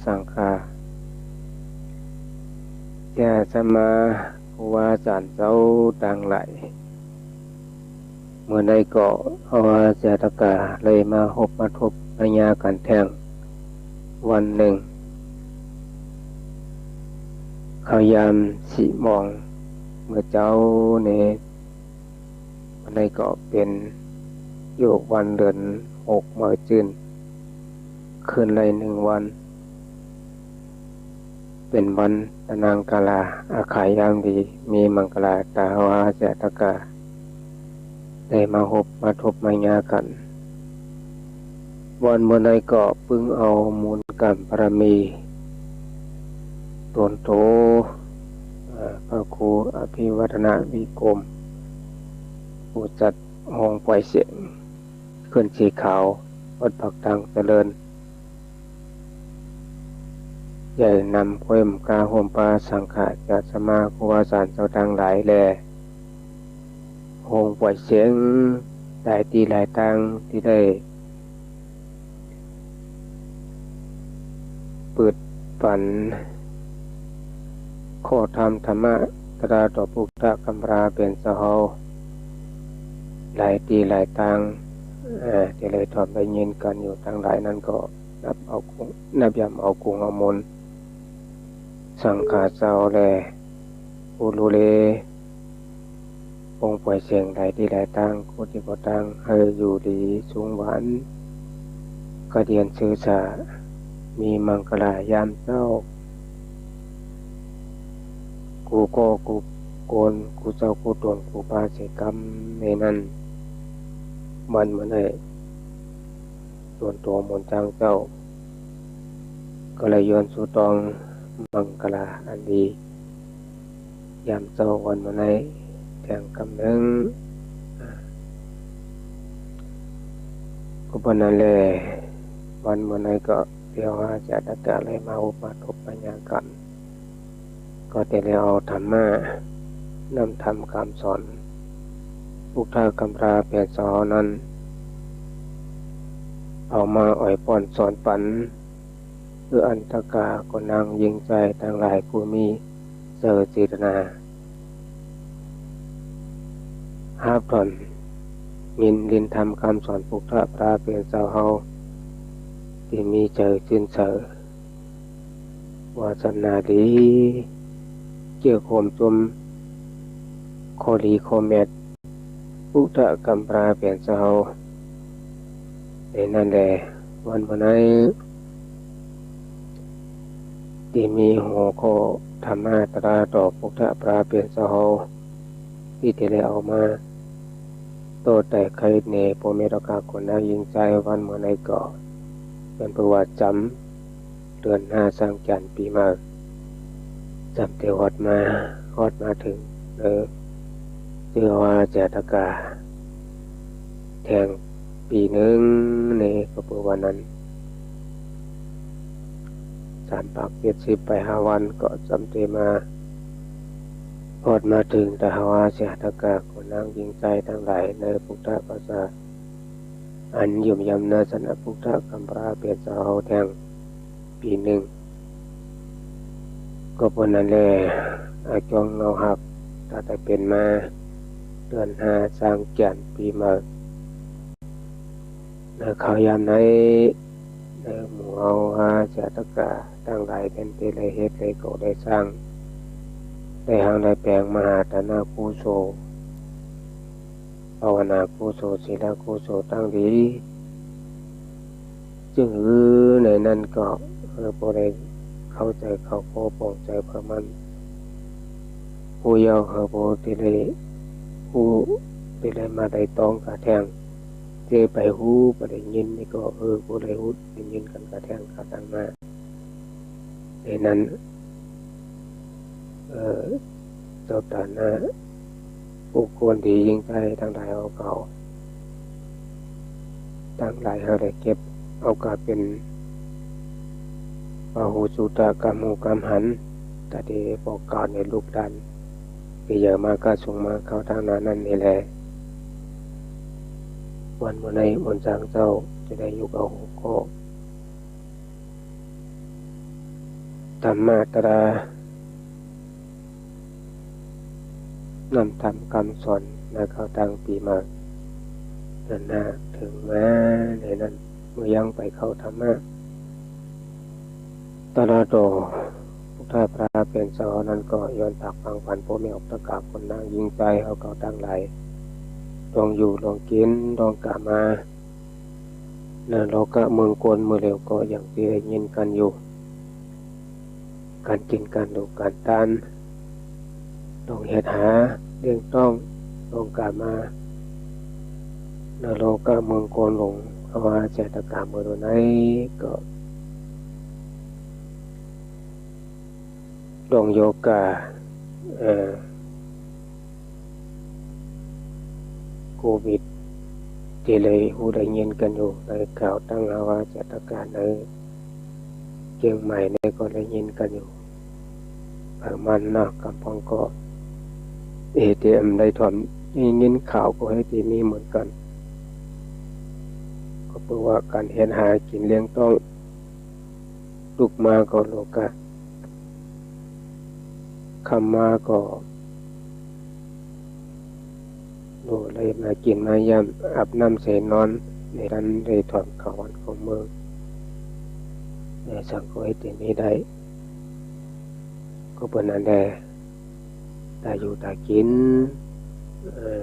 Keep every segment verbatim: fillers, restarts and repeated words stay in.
สังฆา เจ้าสมาครูอาจ๋ารย์เจ้าตังหลาย เมื่อใดก็เอาอาเจียตะกาเลยมาพบมาทบมาญากั๋นแท่งวันนึ่ง เข้ายามสี่โมงเมื่อเจ๊านี้ วันนี้ก็เป๋นอยู่วันเดือนหกเมื่อจื้น ขึ้นได้นึ่งวัน เป๋นวันตะนังกาลา อาขายยามดี มีมังกาลา ตาเฮาอาเจียตะกา ได้มาพบมาทบมาญากั๋น วันเมื่อใดก็ปึ้งเอามูลกรรมบารมี ต๋นโต เอ่อ พระครูอภิวัฒนวิกรม ผู้จัดห้องป่อยเสียง ขึ้นสีขาว วัดปากทางเจริญ ได้นำควยหมู่ก้าฮ่วมปาสังฆา เจ้าสมาครูอาจ๋ารย์เจ้าตังหลายแล ห้องป่อยเสียงหลายตี้หลายตางตี้ได้ เปิดปั๋นข้อธรรมธรรมะตราต่อปุทธะกำพร้าเป๋นเจ้าเฮา หลายตี้หลายตาง เอ่อ ตี้ได้ถ่อมได้ยินกั๋นอยู่ตังหลายนั้นก็นับเอากุ นับยามเอากุงเอามนต์ สังฆาเจ้าแล ผู้ดูแล ห้องป่อยเสียงหลายตี้หลายตาง กู้ตี้กู้ตาง หื้ออยู่ดีสุขหวาน กระเดียนซื่อสา มีมังกาลายามเจ๊า กู้ก้อกู้โกน กู้เจ้ากู้ต๋น กู้ปาเสียกำในนั้น วันเมื่อใด ต๋นโตมนต์จางเจ้า ก็เลยย้อนสู่ตองมังกาลาอันดี ยามเจ๊าวันเมื่อใดแท่งกำนึ่ง อ่า ก็เป๋นนั้นแล วันเมื่อใดก็เตียวอาเจียตะกาเลยมาพบมาทบมาญากั๋น ก็จะได้เอาธรรมะ นำธรรมกำสอน ปุทธะกำพร้าเป๋นเจ้านั้น เอามาอ่อยป้อนสอนปั๋น หื้ออันตกา ขุนนางหญิงจายตังหลายผู้มีเจตนา ฮับถ่อมยินลินธรรมกำสอนปุทธะพระเป๋นเจ้าเฮา ตี้มีใจ๋จื้นใส วาสนาดี เกื้อกูลจุม ข้อดีข้อเมต ปุทธะกำพร้าเป๋นเจ้าเฮา ในนั้นแล วันเมื่อใด ตี้มีหัวข้อธรรมะตราต่อปุทธะพระเป๋นเจ้าเฮา ตี้จะได้เอามา โต้แต้ไขเน่ห์ป้อแม่เต้ากา ขุนนางหญิงจาย วันเมื่อใดก็ เป๋นประวัติจ๋ำ เดือนห้าสร้างจันทร์ปีใหม่ จ๋ำเตียวฮอดมา ฮอดมาเถิง เออ เจื้อว่าเจียตะกา แท่งปี๋นึ่ง นี่ก็เป๋นว่านั้น สามปากเจ็ดสิบไปห้าวัน ก็จ๋ำเตียวมา ฮอดมาเถิงตาเฮาอาเจียตะกา ขุนนางหญิงจายตังหลายในปุทธะภาษา อันเยี่ยมยามเนอสนะปุทธะกำพร้าเป๋นเจ้าเฮาแท่งปี๋นึ่ง ก็เป๋นนั้นแล อาจ้องเงาหัก ตั้งแต่เป๋นมา เดือนห้าสร้างจันทร์ปีใหม่ ในคราวยามใด ในหมู่เฮาอาเจียตะกาตังหลาย เป๋นตี้ได้เฮ็ดได้ก่อได้สร้าง ได้ฮังได้แป๋งมหาทานะกุศล ภาวนากุศล ศีลกุศลตังดี จึงหื้อในนั้นก็ เออ บ่ได้เข้าใจ๋เข้าข้อปองใจ๋เปิ้นมัน ฮู้ยาว เออ บ่ได้ฮู้ บ่ได้มาไต่ตองกาแท่ง เจ้าไปฮู้ไปได้ยินนี่ก็ เออ บ่ได้ฮู้ได้ยินกั๋นกาแท่งกาตังหน้า ในนั้น เอ่อ เจ้าตานะ บุคคลตี้หญิงจายตังหลายเอาเก่า ตังหลายเฮาได้เก็บเอากาเป๋น ปะหูสุตะ กำฮูกำหัน ตาเดบอกกล่าวในลูกหลาน ตี้เยินมาก้าวสูงมาเข้าตังหน้านั้นนี่แล วันเมื่อใดมนต์จางเจ้าจะได้ยุกเอาหัวข้อ ธรรมะตรา น้ำธรรมกำสอนในคราวตั้งปี๋ใหม่ เถิงหน้าเถิงมาในนั้น เมื่อยังไปเข้าธรรมะตราต่อ พุทธะพระเป๋นเจ้านั้นก็ย้อนฝากฟังปันป้อแม่อุปัฏฐากะคนนักหญิงจายเฮาเก่าตังหลาย ล่วงอยู่ล่วงกิ๋นล่วงก๋ามา ในโลกะเมืองโกลเมื่อแล้วก็อย่างตี้ได้ยินกั๋นอยู่ ก๋านกิ๋นก๋านดูก๋านตาน ล่วงเฮ็ดหาเลี้ยงต๊อง ล่วงก๋ามา ในโลกะเมืองโกลหลง เฮาว่าจะตะก๋าเมือโดยในก็ ล่วงโยกะ เอ่อ โควิด ตี้เลยฮู้ได้ยินกั๋นอยู่ในข่าวตั้งเฮาว่าจะตะก๋าในเจียงใหม่ในก็ได้ยินกั๋นอยู่ ประมาณนั้นเนาะ กำปองก็ เอ ตี้บ่ได้ถ่อมได้ยินข่าวก็เฮาตี้มีเหมือนกั๋น ก็เปื้อว่าก๋านเฮ็ดหากิ๋นเลี้ยงต๊อง ลุกมาก็โลกะ ค่ำมาก็ โลกะเลยมากิ๋นมาย่ำ อาบน้ำใส่นอน ในนั้นได้ถ่อมข่าวบ้านข่าวเมือง ในสังคมตี้มีได้ ก็เปื้อนั้นแหละ ต๋าอยู่ต๋ากิ๋น เอ่อ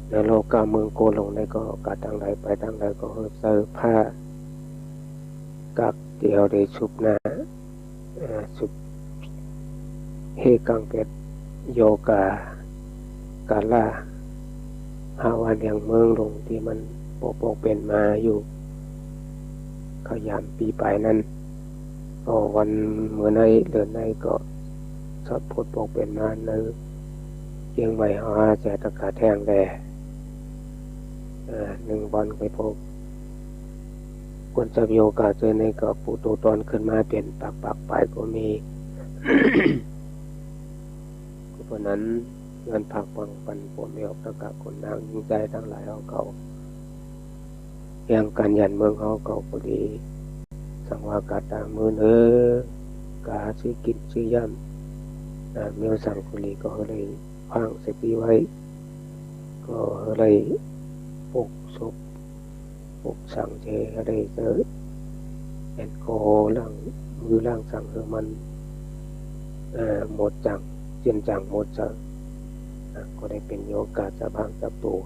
ในโลกะเมืองโกลหลงในก็ก๋าตังใดไปตังใดก็หื้อใส่ผ้ากั๊กตี้เฮาได้สุบหน้า เอ่อ สุบ เฮกังเก็ดโยกะ กาละ ห้าวันแห่งเมืองหลงตี้มันปกปกเป๋นมาอยู่ เขายามปี๋ไปนั้น ก็วันเมื่อในเดือนในก็สอดพดปกเป๋นมาในเจียงใหม่เฮาจะตะก๋าแท่งแล เอ่อ หนึ่งวันไปพบคนจับโยกะเจอในก็ปูโตตอนขึ้นมาเป๋นปากๆ ไปก็มี ก็เปื้อนั้นย้อนฝากฟังปันป้อแม่อุปัฏฐากะคนนักหญิงจายตังหลายเฮาเก่า อย่างก๋านหยันเมืองเฮาเก่าก็ดี สังว่าก๋าตางมื้อเนอ ก๋าซื้อกิ๋นซื้อย่ำ อ่า แนวสังก็ดีก็หื้อได้ พังสติไว้ ก็หื้อได้ปกศพ ปกสังเจ หื้อได้ใจ๊แอลกอฮอล์ล้างมือล้างสังหื้อมัน เอ่อ หมดจ๋าง เจือนจ๋างหมดใจ๊ อ่ะ ก็ได้เป๋นโยกะจับหางจับตั๋ว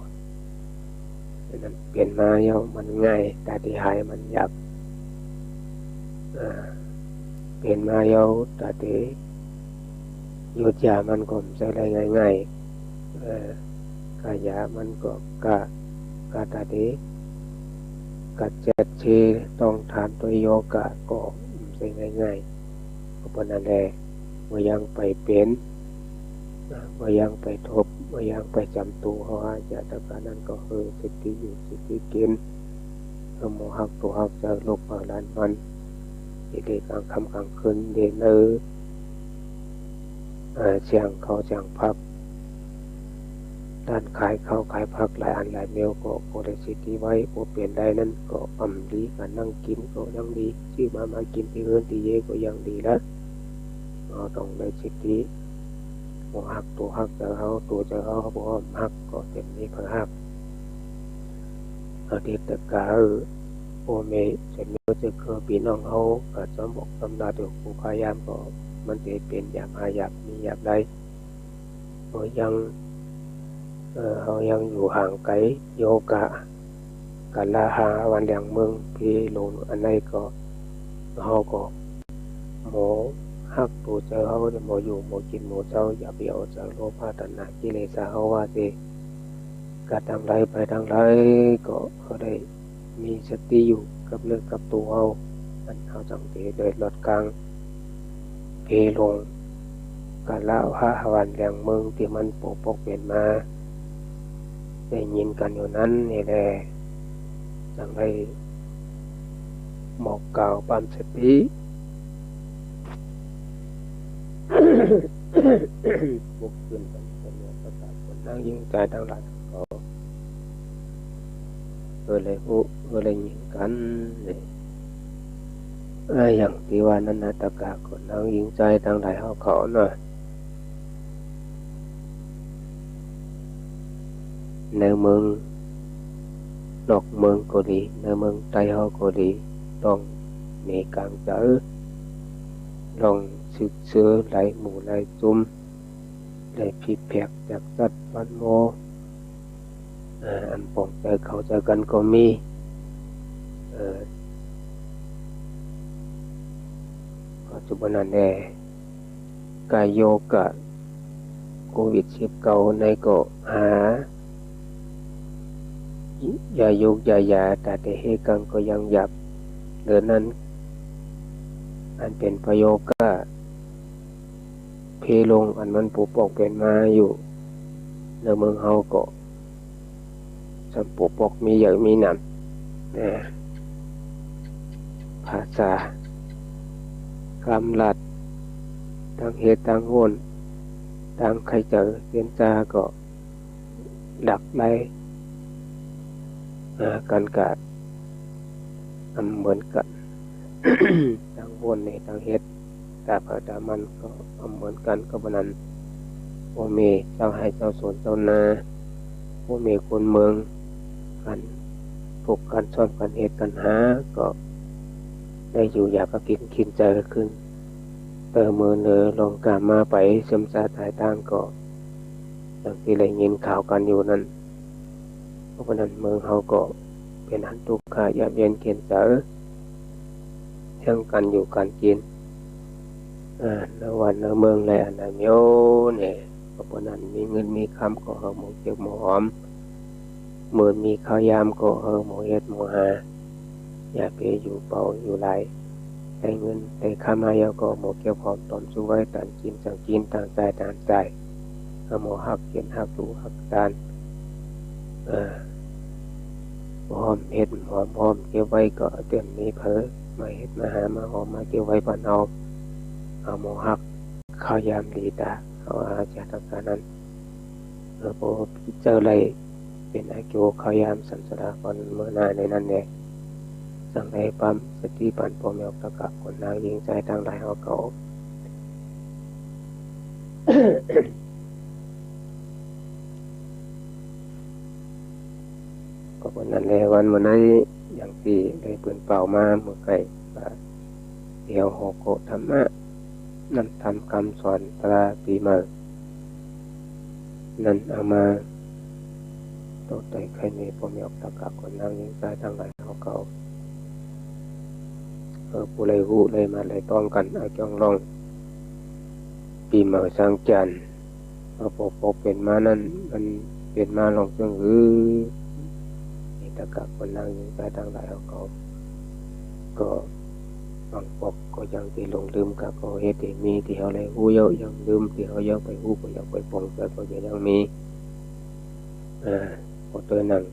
อันนั้นเป๋นมาแล้วมันง่าย ต๋าตี้หายมันยาก อ่า เป๋นมาแล้วต๋าตี้หยุดยามันก็บ่ใจ้ได้ง่ายๆ เอ่อ ก๋ายามันก็ ก๋า ก๋าต๋าตี้ก๋าเจ็ดตี้ต้องทานตวยโยกะก็บ่ใจ้ง่ายๆ ก็เปื้อนั้นแหละ เมื่อยังไปเป๋น เมื่อยังไปทบ เมื่อยังไปจ๋ำตั๋ว เฮาอาจจะตะก๋านั้นก็หื้อสติอยู่สติกิ๋น หื้อหมอฮักตั๋วฮักใจ๋ลูกหลานมัน ตี้ได้ก๋างค่ำก๋างคืนได้เนอ เอ่อ เสี้ยงข้าวเสี้ยงผัก ร้านขายข้าวขายผักหลายอันหลายแนวก็ ก็ได้สติไว้ บ่เป๋นได้นั้นก็อ่ำดี ก๋านนั่งกิ๋นก็ยังดี ซื้อมา มากิ๋นตี้เฮือนตี้เย้ยก็ยังดีละ เฮาต้องได้สติ บ่ฮักตั๋วฮักใจ๋เฮา ตั๋วใจ๋เฮาบ่ฮักก็จะมีใผฮัก เฮาตี้ตะก๋า พ่อแม่ ใจ๋แม่ใจ๋เกือ ปี้น้องเฮา ก็สำบอกสำลาตั๋วผู้พยายามก็ มันจะเป๋นยามหายาก มียามใด เฮายัง เอ่อ เฮายังอยู่ห่างไก๋โยกะ กาละห้าวันแห่งเมืองตี้หลงอันใดก็ เฮาก็หมอฮักตั๋วใจ๋เฮา หมออยู่หมอกิ๋นหมอเซา อย่าไปเอาใจ๋โลภะ ตัณหา กิเลสะ เฮาว่าเต ก๋าตังใดไปตังใดก็ ก็ได้ มีสติอยู่กับเนื้อกับตั๋วเฮา อันเฮาจั่งจะได้ลดก๋างเพลง กาละห้าวันแห่งเมืองตี้มันปกปกเป๋นมา ได้ยินกั๋นอยู่นั้นนี่แหละ จั่งได้บอกกล่าวปรามสติ ปลุกขึ้นกั๋นเป๋นประชาชนนักหญิงจายตังหลายก็ เออ ได้ฮู้ เออ ได้ยินกั๋นนี่ เอ่อ อย่างตี้ว่านั้นนะ ตะกะคนเฮาญิงจายตังหลายเฮาเขาเนาะ ในเมือง นอกเมืองก็ดี ในเมืองใต้เฮาก็ดี ต้องมีก๋างใจ๋ ต้องศึกษาหลายหมู่หลายจุม ได้ผิดแผกจากสัตว์มันหมู่ เอ่อ อันปองใจ๋เข้าใจ๋กั๋นก็มี เอ่อ ก็จุบันนั้นแล ก๋าโยกะโควิดสิบเก้าในก็หา ยาโยกยายา ต๋าแต่เฮกังก็ยังหยาบ เหลือนั้น อันเป๋นพะโยกะ เพลงอันมันปูปอกเป๋นมาอยู่ ในเมืองเฮาก็ ซ้ำปูปอกมีเยอะมีหนำ นะ ภาษา กำลัด ตางเหตุตางผล ตางใค่เจอเป๋นจาก็ หลากหลาย อ่า กั๋นกะ อำเหมือนกั๋น ตางผลนี่ตางเหตุ ต๋าใผต๋ามันก็อำเหมือนกั๋น ก็บ่านั้น ผู้มีเจ้าไฮ่เจ้าสวนเจ้านา ผู้มีคนเมือง กั๋นปลูกกั๋นซ่อมกั๋นเหตุกั๋นหา ก็ได้อยู่อย่างกระกิ๋นขินใจ๋ขึ้น เติมมือเหนือลงกามาไป เสื่อมสาตายตางก็ อย่างตี้ได้ยินข่าวกั๋นอยู่นั้น เพราะฉะนั้นเมืองเฮาก็เป๋นอันตุ๊กขะยากเย็นเข็ญใจ๋ เรื่องก๋านอยู่ก๋านกิ๋น อ่า ในวัดในเมืองหลายอันหลายเมียวนี่ เพราะฉะนั้นมีเงินมีคำก็หื้อหมู่เก็บหมู่หอม เมื่อมีข้าวยามก็หื้อหมู่เฮ็ดหมู่หา อย่าไปอยู่เปล่าอยู่หลาย ได้เงินได้คำมาแล้วก็หมู่เก็บหอมต๋อมสุกไว้ ต๋านกิ๋นสังกิ๋น ต๋านจ่ายสังจ่าย หื้อหมู่ฮักเกียรติฮักลูฮักตาน เอ่อ หอมเฮ็ดหอมหอมเก็บไว้ ก็เตื้อมีใผมาเฮ็ดมาหามาหอมมาเก็บไว้ปันเฮา หื้อหมู่ฮักข้าวยามดีต๋า เฮาอาจจะต้องก๋านนั้น เออ พอเจ้าได้เป๋นอายุข้าวยามสันสดาก่อนเมื่อหน้าในนั้นแล จั่งได้ปรามสติปันป้อแม่ออกตะกะคนนางญิงจายตังหลายเฮาเขา ก็เป๋นนั้นแล วันเมื่อนี้อย่างตี้ได้ปืนเป่ามาเมื่อไก่ว่า เดี๋ยวหัวข้อธรรมะ นำธรรมกำสอนตราปี๋ใหม่ นั้นเอามาโต้ไถ่ไขว้เนป้อแม่ออกตะกะคนนางญิงจายตังหลายเฮาเขา เออ ผู้ใดฮู้ใดมาใดต้องกั๋น เอาจ้องล่อง ปี๋ใหม่สางจันทร์ เอาปกปกเป๋นมานั้น มันเป๋นมาล่องเซิ่งหื้อ เนตะกะคนนางญิงจายตังหลายเฮาเขา ก็ บางปอกก็ยังตี้หลงลืมกะ ก็เหตุตี้มีตี้เฮาได้ฮู้แล้วยังลืม ตี้เฮายังไปฮู้ก็ยังไปปองใจ๋ก็จะยังมี อ่า ก็ตวยหนัง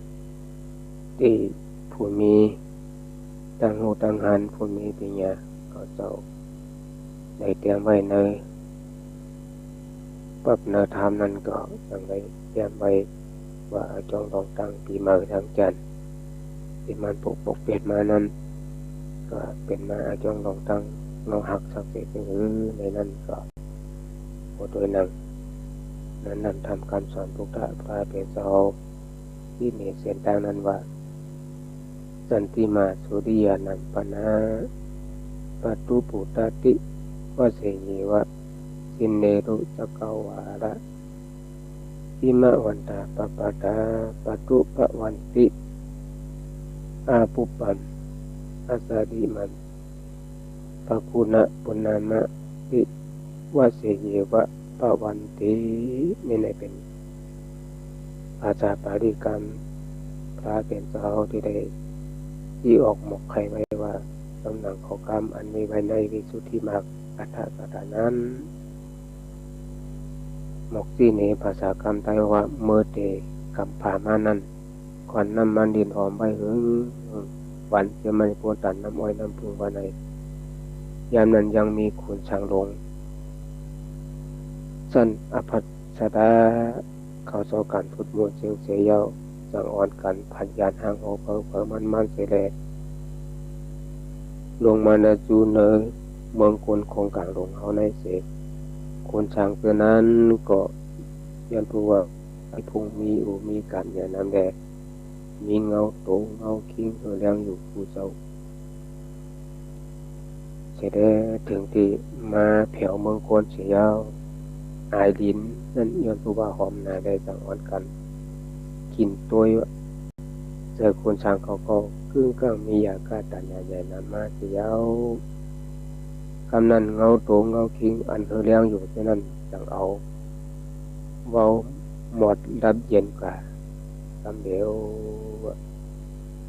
ตี้ผู้มีตังฮู้ตังหัน ผู้มีปัญญา เขาเจ้าได้เตรียมไว้ใน ปรับในธรรมนั้นก็ยังได้เตรียมไว้ว่าเอาจ้องล่องตั้งปี๋ใหม่สางจันทร์ ตี้มันปกปกเป๋นมานั้น ก็เป๋นมาเอาจ้องล่องตั้ง เฮาฮักสักเสียจังหื้อ ในนั้นก็ ก็ตวยหนัง นั้นนำธรรมกำสอนพุทธะพระเป๋นเจ้า ตี้เนเส้นตางนั้นว่า สันติมาสุริยานัมปนา ปะตุปูตะติ วะเสเยวะ สินเนรุ จักกะวาละ หิมะวันตา ปะปะตา ปะตุปะวันติ อาปุปปัม อาสาริมัม ปะกุณะปุณณามะติ วะเสเยวะ ปะวันติ นี่ในเป๋นภาษาปาลีกำ พระเป๋นเจ้าตี้ได้อี้ออกหมวกไขว้ไว้ว่า สำหรับข้อกำอันมีไว้ในวิสุทธิมรรคอัฏฐกถานั้น หมวกตี้ในภาษากำไต้ว่า เมื่อเต๋กำผามานั้น ควันน้ำมันดินหอมใบหึง หวานเสียไม่พ้นตานน้ำอ้อยน้ำผึ้งว่าใน ยามนั้นยังมีขุนช้างหลวง สันอภัสสะดา เขาเจ้ากั๋นพูดม่วนเสียงเสียเย้า จั่งอ่อนกั๋นผันยานห้างโหเผลอเผลอมันมันเสียแล ลงมาเนินสู่เนินเมืองโกนของก๋างหลวงเฮาในเสก คนฉางเตื้อนั้นก็ย้อนเปื้อว่า ไอ้ผู้มีอู่มีก๋านใหญ่นำแล มีเงาโตเงาคิงเฮอแลงอยู่ผู้เจ้า เสด็จเถิงตี้มาแผวเมืองโกนเสียยาว อายหลิ้นนั้นย้อนเปื้อว่าหอมนาได้ จั่งอ่อนกั๋นกิ๋นตวย เจ้าคนฉางเขาก็กึ้งก้างมียาก้าตานยาใหญ่นำมาเสียยาว กำนั้นเงาโตเงาคิงอันเฮอแลงอยู่เจ้านั้นจั่งเอา เว้าหมดลับเย็นกว่า กำเดียว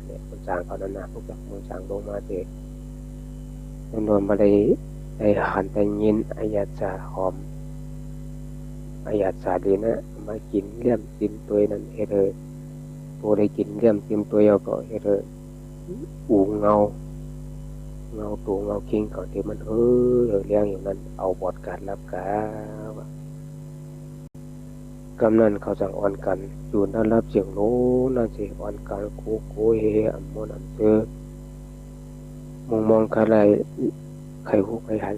เนี่ย คนฉางเขานั้นนะ พวกจักคนฉางลงมาเตะ นนท์มาได้ ได้หันได้ยินอายาสาหอม อายาสาดีนะ มากิ๋นเลี่ยมติมตวยนั้นเฮ็ดหื้อ พอได้กิ๋นเลี่ยมติมตวยแล้วก็เฮ็ดหื้อ อูเงา เงาโตเงาคิงเขาตี้มันเฮอ เฮอแลงอยู่นั้น เอาบอดก๋าดลับกา กำนั้นเขาจั่งอ่อนกั๋น จูนต้านฮับเสียงลงนั้นเส อ่อนกั๋นโคโคเฮเฮ อ่ำม่วนอ่ำเซอ มองมองใค่ไล่ ใค่ฮู้ใค่หัน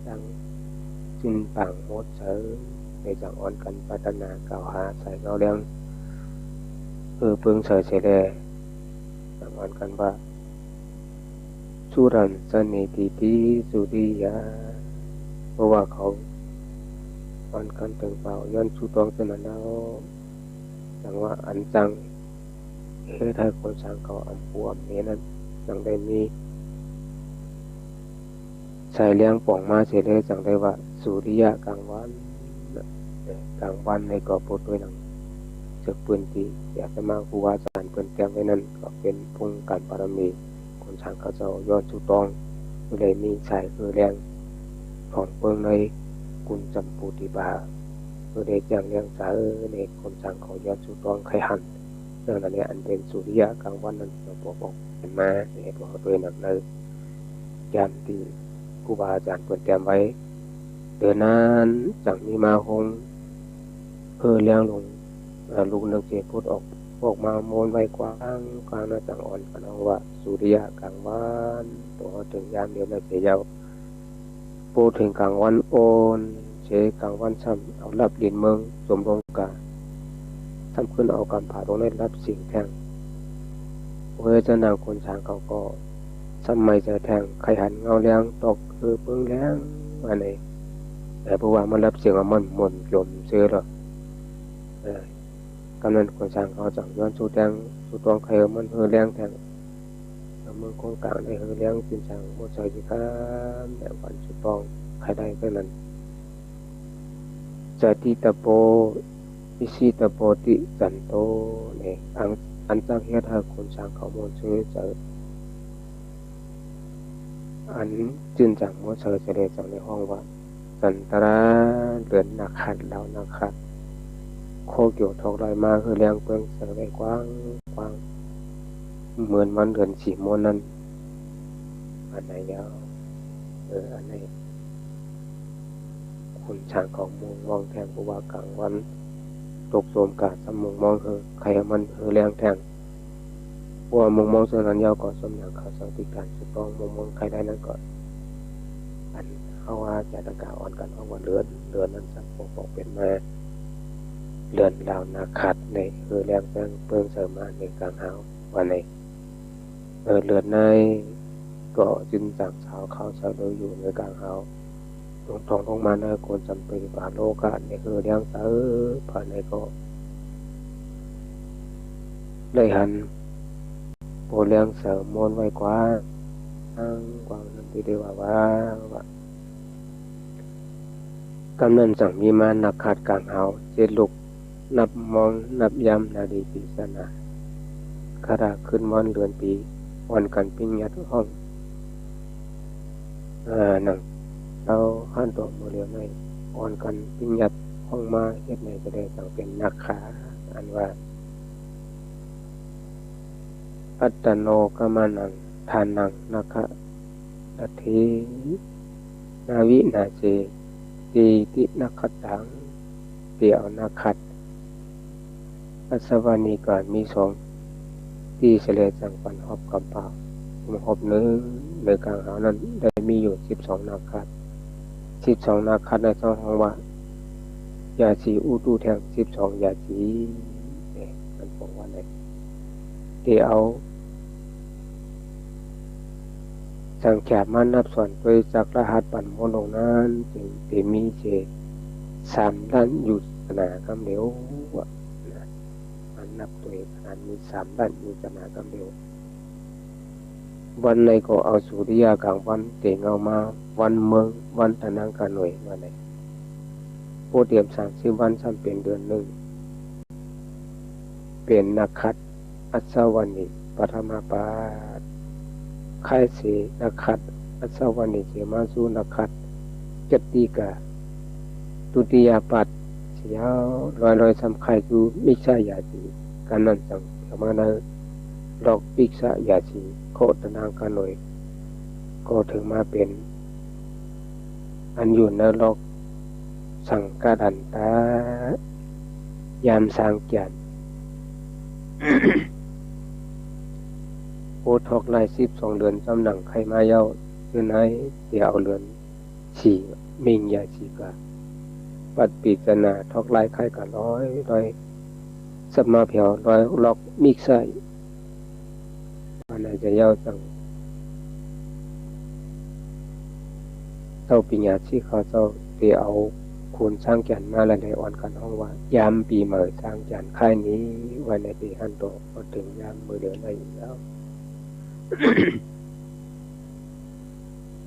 ดังสิ้นปางหมดเสอ ได้จั่งอ่อนกั๋นปรารถนากล่าวหาสายเงาแลง เออ เปิงเสอเสียแล จั่งอ่อนกั๋นว่า สุรัญชเนติติสุริยา เพราะว่าเขาอ่อนกั๋นเถิงเป่าย้อนชูต้องเต้านั้นแล้ว จั่งว่าอันจั่งเฮ็ดหื้อคนฉางเขาอ่ำปูอ่ำเมนั้น จั่งได้มีสายแลงป่องมาเสียเลย จั่งได้ว่าสุริยะก๋างวัน เอ่อ ก๋างวันในก็ปูดตวยหนังเสือกปืนตี้อาตมาครูบาอาจ๋ารย์เปิ้นเตรียมไว้นั้น ก็เป๋นพุงก๋านบารมี คนฉางเขาเจ้าย้อนชูต้อง ก็เลยมีสายเฮอแลงของเปิ้งในกุนจำปูติบา ก็ได้แจ้งเรื่องสายในคนฉางเขาย้อนชูต้องใค่หัน เรื่องนั้นเนี่ย อันเป๋นสุริยะก๋างวันนั้น เราบอกบอกกันมา เหตุว่าตวยหนังในยามตี้ครูบาอาจ๋ารย์เปิ้นเตรียมไว้ เดือนนั้นจั่งมีมาฮง เฮอแลงลง เอ่อ ลูกนึ่งเส พุดออก ออกมาโมนไว้กว้าง กว้างนะ จั่งอ่อนกั๋นฮ้องว่าสุริยะก๋างวัน ตกเถิงยามเดียวนั้นเสียยาว ปูดเถิงก๋างวันอ่อนเส ก๋างวันซ้ำเอาลับหลิ้นเมืองสมลงกา ซ้ำขึ้นเอาก๋ำผาลงในลับเสียงแทง เวทนาคนฉางเขาก็ซ้ำไม่ใจ๋แทง ใค่หันเงาแลงตกคือเปิ้งแลง ว่าใน แต่เพราะว่ามันลับเสียงว่ามันหม่นจมเสียแล้ว เออ กำนั้นคนฉางเขาจั่งย้อนชูแตง ชูต้องใค่มันเฮอแลงแทง เมืองโกนก๋างได้เฮอแลงจินจังหมดเสอจิกำ แต่วันชูต้องใค่ได้เต้านั้น จาติตะโป อิสิตะโปติจันโต เนี่ย อัน อันจักเฮ็ดหื้อคนฉางเขาม่วนเสอเจ๋อ อันจินจังหมดเสอเจ๋อเลย จั่งได้ฮ้องว่า จันตรา เดือนนักขัด ลาวนักขัด โคเกี่ยวทอกลอยมาเฮอแลงเปิ้งเสอไว้กว้างกว้าง เหมือนวันเดือนสี่โมนนั้น อันไหนยาว เออ อันไหน คนฉางเขามุงมองแทง เพราะว่าก๋างวันตกโสมกา ซ้ำมุงมองเฮอ ใค่มันเฮอแลงแทง เพราะว่ามุงมองเสอนั้นยาวก็สมอย่างเขาสังติการสุต้อง มุงมองใค่ได้นั้นก็ อันเฮาว่าจาตกาอ่อนกั๋นฮ้องว่าเดือน เดือนนั้นซ้ำปกปอกเป๋นมา เดือนลาวนักขัดในเฮอแลงแปงเปิ้งเสอมาในก๋างหาว ว่าใน เออ เดือนในก็จินจังสาวเขาเสอเลยอยู่ในก๋างหาว ลงทองลงมาในคนจำปีบาโลกาในเฮอแลงเสอ ภายในก็ ได้หัน โปแลงเสอโมนไว้กว้าง กว้างนั้นตี้ได้ว่า ว่า ว่า กำนั้นจั่งมีมานักขัดก๋างหาวเจ็ดลูก นับมองนับยามนารีปีสนา คราคืนวันเดือนปี๋ อ่อนกั๋นปิ้งยัดฮ้อง เอ่อ หนัง แล้วหันตัวเมื่อเดียวใน อ่อนกั๋นปิ้งยัดฮ้องมา เหตุไหนจะได้จั่งเป๋นนักขัด อันว่า อัตตโนกมนัง ทานัง นักขะ รัตถี นาวินาเส ตีตินักขัตตัง ตี้เอานักขัด อัศวานิกา มีสองตี้เสลจั่งปันฮอบกำปาว ฮอบนึ่ง เดือนกังหานั้นได้มีอยู่สิบสองนาคัด สิบสองนาคัดในสองห้องว่า ราศีอุตุแท่งสิบสองราศี เนี่ย มันบอกว่าไง ตี้เอาสังขยามานับส่วนตวยจากรหัสปันหมดลงนั้น จึงตี้มีเสียสามด้านอยู่ตะหนากำเดียวอะนะ มันนับตวยขนาดมีสามด้านอยู่ตะหนากำเดียว วันในก็เอาสุริยะกลางวันเต๋งเอามา วันเมือง วันตะนางกาหน่วย วันใน โปรเตรียมสามสิบวันซ้ำเป๋นเดือนนึ่ง เป๋นนาคัดอัศวนิ ปฐมปาด คายเสนาคัดอัศวนิเสมาสู่นาคัดกติกา ตุติยปาดเสีย ลอยๆ ซ้ำคายสู่มิจฉาราศี กานั้นจังเถิงมาในล็อกมิจฉาราศี เคราะห์ตะนางกาหน่วย ก็เถิงมาเป๋น อันอยู่ในล็อกสังกัดอันตะ ยามสร้างจันทร์ โอทอกไล่สิบสองเดือนจำหนังใค่มาเย้า เดือนไหนเตียเอาเดือนสี่ เมษาสิงหา ปัดปีจนาทอกไล่ใค่กะลอย ลอย สับมาแผวลอยล็อกมิกไส้ อันนั้นจะเย้าจัง เจ้าปิญญาสีขาวเจ้าเตียเอาคุณสร้างจันทร์มาละเลยอ่อนกั๋นฮ้องว่า ยามปี๋ใหม่สร้างจันทร์ค่ายนี้ วันในปี๋หันโตก็เถิงยามมื้อเดียวได้อยู่แล้ว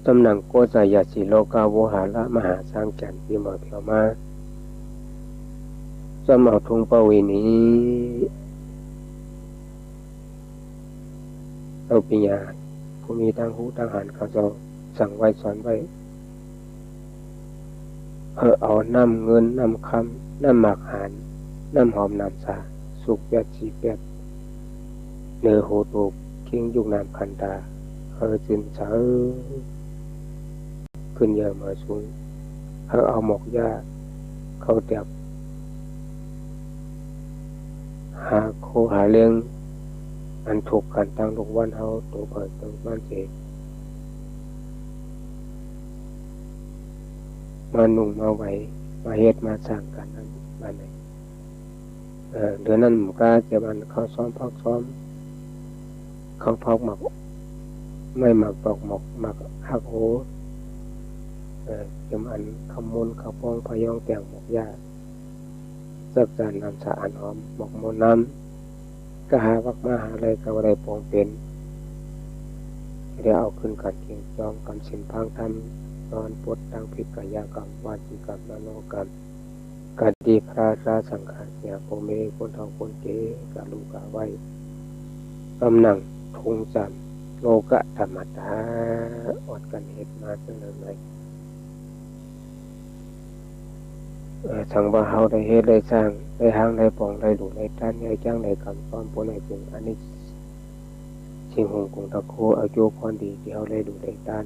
ตำหนักโกษยาสีโลกาโวหาระมหาสร้างจันทร์ปี๋ใหม่เปียวมา จำเอาทุงประเวณี เจ้าปิญญาผู้มีตังฮู้ตังหานเขาเจ้าสั่งไว้สอนไว้ เออ เอาน้ำเงินน้ำคำ น้ำหมากหาน น้ำหอมน้ำสา สุกแปดสีแปด เหนือหัวโตกเคียงยุกน้ำขันตา เออ จื้นใส ขึ้นเยินเหมือสูง เออ เอาหมอกหญ้า เข้าแตก หาโคหาเลี้ยง อันถูกกั๋นตังลูกหว่านเฮา โตเผินโตมันเสก มานุ่งมาไหว มาเฮ็ดมาสร้างกั๋นนั้น บัดนี้ เออ เดือนนั้นหมู่ก้าเจียมอันเข้าซ้อมพักซ้อม เข้าพักหมาก ไม้หมากตอกหมอกหมากฮักโห เออ เจียมอันเข้ามูลเข้าป้องพะยองแตงหมอกหญ้า จักจานน้ำสะอาดหอม หมอกมนต์น้ำ กะหาวักมาหาอะไรกะว่าได้ปองเป๋น เดี๋ยวเอาขึ้นกั๋นเคียงจอง กำศีลพางธรรม นอนปดตังผิดกายกรรม วจีกรรม มโนกรรม กะดีพระราชาสังฆาเสีย พ่อแม่คนเฒ่าคนแก่ กะลูกกะไหว้ กำหนังทุงสาม โลกะธรรมดา อดกั๋นเฮ็ดมาจั่งนั้นไหม เอ่อ สังว่าเฮาได้เฮ็ดได้สร้าง ได้ฮ้างได้ปอง ได้หลู่ได้ต้าน ได้จั้งได้กำซ้อม ผู้ใดจึงอันนี้สิ่งหงส์ของตะโค เอาโจ้พรดีตี้เฮาได้หลู่ได้ต้าน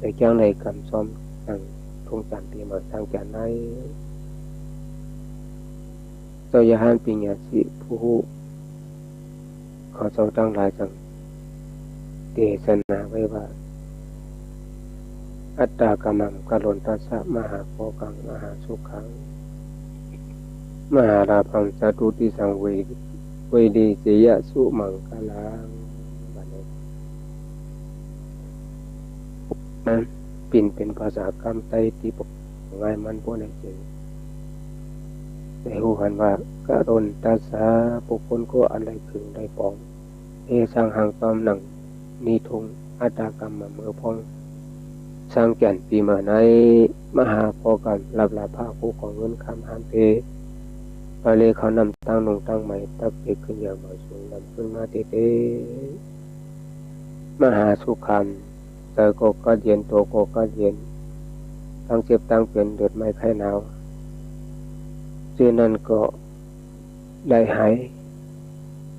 ได้จั้งได้กำซ้อม ตังทุงสามปี๋ใหม่สร้างจันทร์ได้ เจ้าอย่าหันปิญญาสิผู้ฮู้ เขาเจ้าตังหลายจังเตสนาไว้ว่า อัตตากัมมัง กะโรนตัสสะ มหาโภคัง มหาสุขัง มหาลาภัง จตุติสสัง เว เวทิเตชะ สุมังคลัง บัดนี้ นั้น ปิ่นเป๋นภาษากำใต้ตี้ปกง่ายมันบ่ได้เจ๋ง ได้ฮู้หันว่า กะโรนตัสสะ บุคคลก็อันได้ผึ่งได้ปอง เตสัง หางต้อมหนังนี้ทุง อัตตากัมมัง เมื่อพ่อง สร้างจันทร์ปี๋ใหม่ใน มหาโภคัง รับลาภะคู่ของเงินคำหามเต ไปเลยเขานำตั้งนุ่งตั้งไหม ตักเตขึ้นอย่างเหมาะสม นำขึ้นมาเตเต มหาสุขัง ใจ๋ก็กัดเย็น ตั๋วก็กัดเย็น ตังเจ็บตังเป๋น เดือดไหม้ไข้หนาว เจ้านั้นก็ได้หาย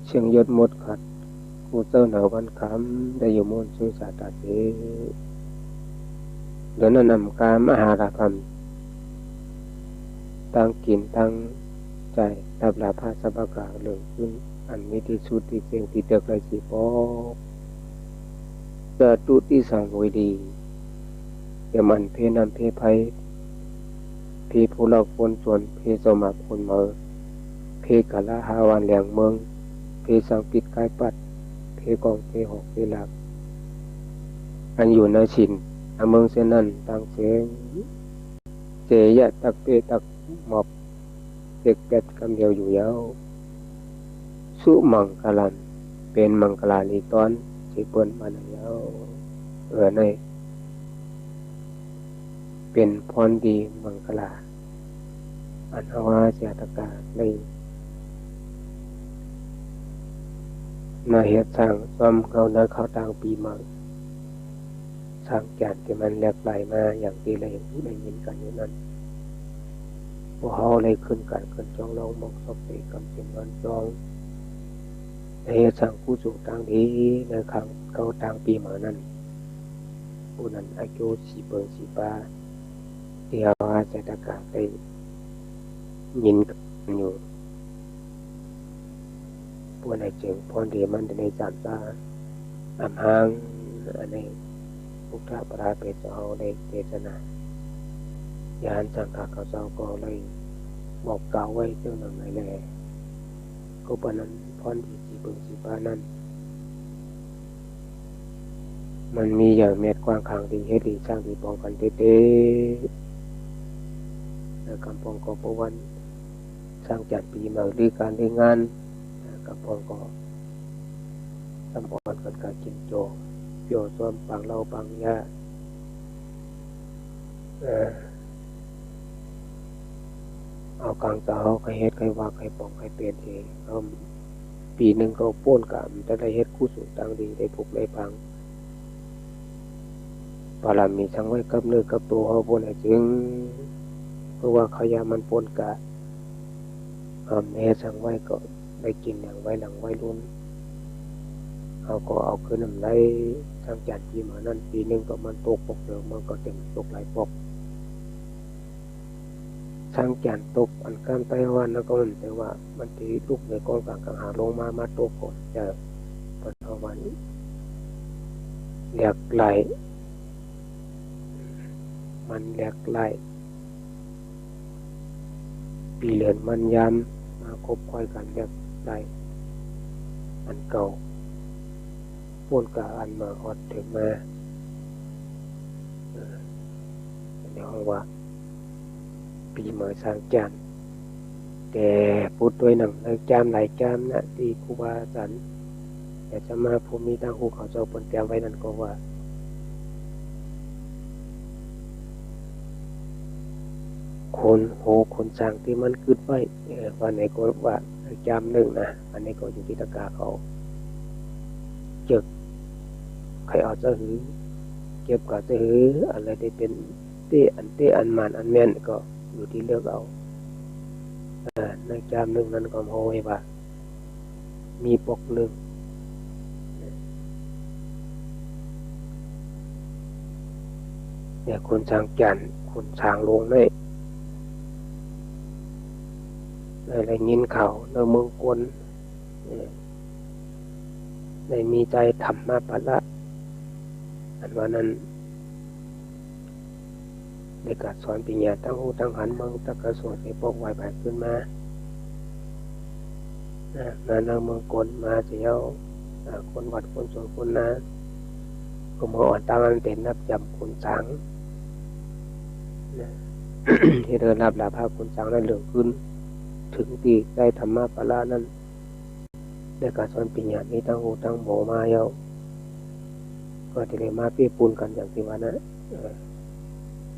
เสี้ยงยศหมดขาด กู้เจ้าหนาววันค่ำ ได้อยู่ม่วนสุขสาตาเต เดี๋ยวนั้นอำกามหาลาภัง ตังกิ๋นตังใจ๋ รับลาภะสะบากาเหลืองขึ้น อันมีตี้สุดตี้เจียงตี้เติกไร้สีปอก สาธุตี้สังเวดี เตรียมอันเพ่น้ำเพ่ไพ เพ่ผู้เล่าคนจวน เพ่เจ้าหมากคนเหมิน เพ่กาละห้าวันแหลงเมิง เพ่สังปิดก้ายปัด เพ่กองเพ่หอกเพ่หลาก อันอยู่ในศีลในเมิงเส้นนั้น ตังเสียง เจยะตักเป้ตักหมอบ เต็กแป๊ดกำเดียวอยู่เย้า สุมังคลัง เป๋นมังคลาลีตอน ตี้เปิ้นมาในเย้า เออ ใน เป๋นพรดีมังคลา อันเฮาอาสาตะกาได้มาเฮ็ดสร้างซ่อมเฮาในคราวตางปีใหม่ สร้างจ๋ารย์ตี้มันแหลกหลายมา อย่างตี้ได้ ได้ยินกั๋นอยู่นั้น พวกเฮาได้ขึ้นก๋านขึ้นจองลองมองซอกเสกกำเสียงนอนจอง ได้เฮ็ดสร้างกุศลตางดีในคราว คราวตางปีใหม่นั้น ผู้นั้นอายุสี่เปิงสี่ปา ตี้เฮาอาสาตะกาได้ยินกั๋นอยู่ ผู้นั้นจึงพรดีมันได้สามตา อำหาง อันนี้พุทธประเภทเฮาได้เทศนา ญาณสังฆะข้าเจ้าก็ได้บอกกล่าวไว้เตื้องนั้นไว้แล ก็ปานนั้นพรดีสี่เปิงสี่ปานั้น มันมีอย่างเม็ดกว้างขวางดี เฮ็ดดีสร้างดีป้องกั๋นเต๊ๆ แล้วกำปองก็ประวันสร้างจ๋ารย์ปีใหม่ หรือก๋านหรืองาน แล้วกำปองก็ สำออนกั๋นก๋ากิ๋นโจ เปียวซ้อมปางเหล้าปางยา เอ่อ เอากั๋งเจ้า ใค่เฮ็ดใค่ว่าใค่ปองใค่เป๋นเอง เอิ่ม ปีนึ่งก็ป๊นก๋า มันจะได้เฮ็ดกุศลตางดี ได้ผุกได้ผาง บารมีสังไว้กับเนื้อกับตั๋วเฮา ผู้นั้นจึง เพราะว่าขยะมันป๊นก๋า เอ่อ เฮ็ดสังไว้ก็ได้กิ๋นอย่างวัยหลังวัยรุ่น เฮาก็เอาคืนนำได้ สร้างจ๋ารย์ปีใหม่นั้น ปีนึ่งก็มันตกปอกเดียว มันก็เต็มตกหลายปอก สร้างจ๋ารย์ตกอันก้ามใต้ฮวานั้นก็มัน แต่ว่ามันตี้ลุกเหนือก้อนก๋างกังหาลงมา มาตกก่อน จะ เปิ้นเอาวันแหลกหลาย มันแหลกหลาย ปีเดือนวันยามมาคบค้อยกั๋นแหลกหลาย อันเก่าป๊นก๋าอันมาฮอดเถิงมา เออ อันนี้ฮ้องว่า ปีใหม่สร้างจ๋ารย์ แต่พูดตวยหนังในจามหลายจามนะ ตี้ครูบาอาจ๋ารย์ แต่อาตมาผู้มีตางฮู้เขาเจ้าเปิ้นเตรียมไว้นั้นก็ว่า คนโหคนสร้างตี้มันกึ๊ดไว้ เออ ว่าไหนก็ว่าจามนึ่งนะ อันนี้ก็อยู่ตี้ตะกาเขา เจิก ใค่เอาจะหื้อ เก็บก็จะหื้อ อันใดตี้เป๋นเต๊อันเต๊อันหมานอันแม่นก็อยู่ตี้เลือกเอา เออ ในจามนึ่งนั้นก็ฮ้องไว้ว่า มีปอกนึ่ง เนี่ย คนสร้างจ๋ารย์ คนสร้างโลงนี่ ได้ ได้ยินข่าวในเมืองกล เออ ได้มีใจ๊ธรรมปาละ อันว่านั้น ได้กาสอนปิญญาตางฮู้ตางหัน เมืองตะกะสวด ได้ปอกไหว้ไปขึ้นมา นะ มาในเมืองกลมาเสียแล้ว อ่า คนวัดคนสวนคนนา ก็เมืออ่อนตางอันเป๋นนับจำคนสร้าง นะ ตี้เดินรับหลาภาพคนสร้างนั้นเหลืองขึ้น เถิงตี้ใจ๊ธรรมปาละนั้น ได้กาสอนปิญญามีตางฮู้ตางโหมมาแล้ว ก็จะได้มาปี้ปูนกั๋นอย่างตี้ว่านะ เออ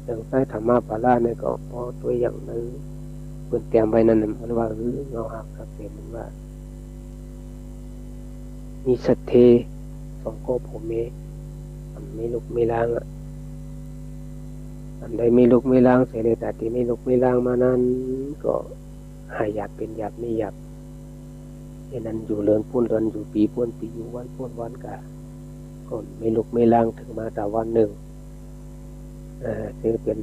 เถิงใจ๊ธรรมปาละนี่ก็พอตวยอย่างในเปิ้นเตรียมไว้นั้นน่ะ มันว่า เออ เงาหักทักเสน มันว่า มีสัตว์เท สองก้อผัวเมีย อันมีลูกมีหล้างอะ อันใดมีลูกมีหล้างเสียเลย แต่ตี้มีลูกมีหล้างมานั้นก็ หายอยากเป๋นอยากมีอยาก อันนั้นอยู่เดือนปู้นเดือน อยู่ปี๋ปู้นปี๋ อยู่วันปู้นวันกา ก็มีลูกมีหล้างเถิงมาแต่วันนึ่ง เอ่อ ตี้เป๋น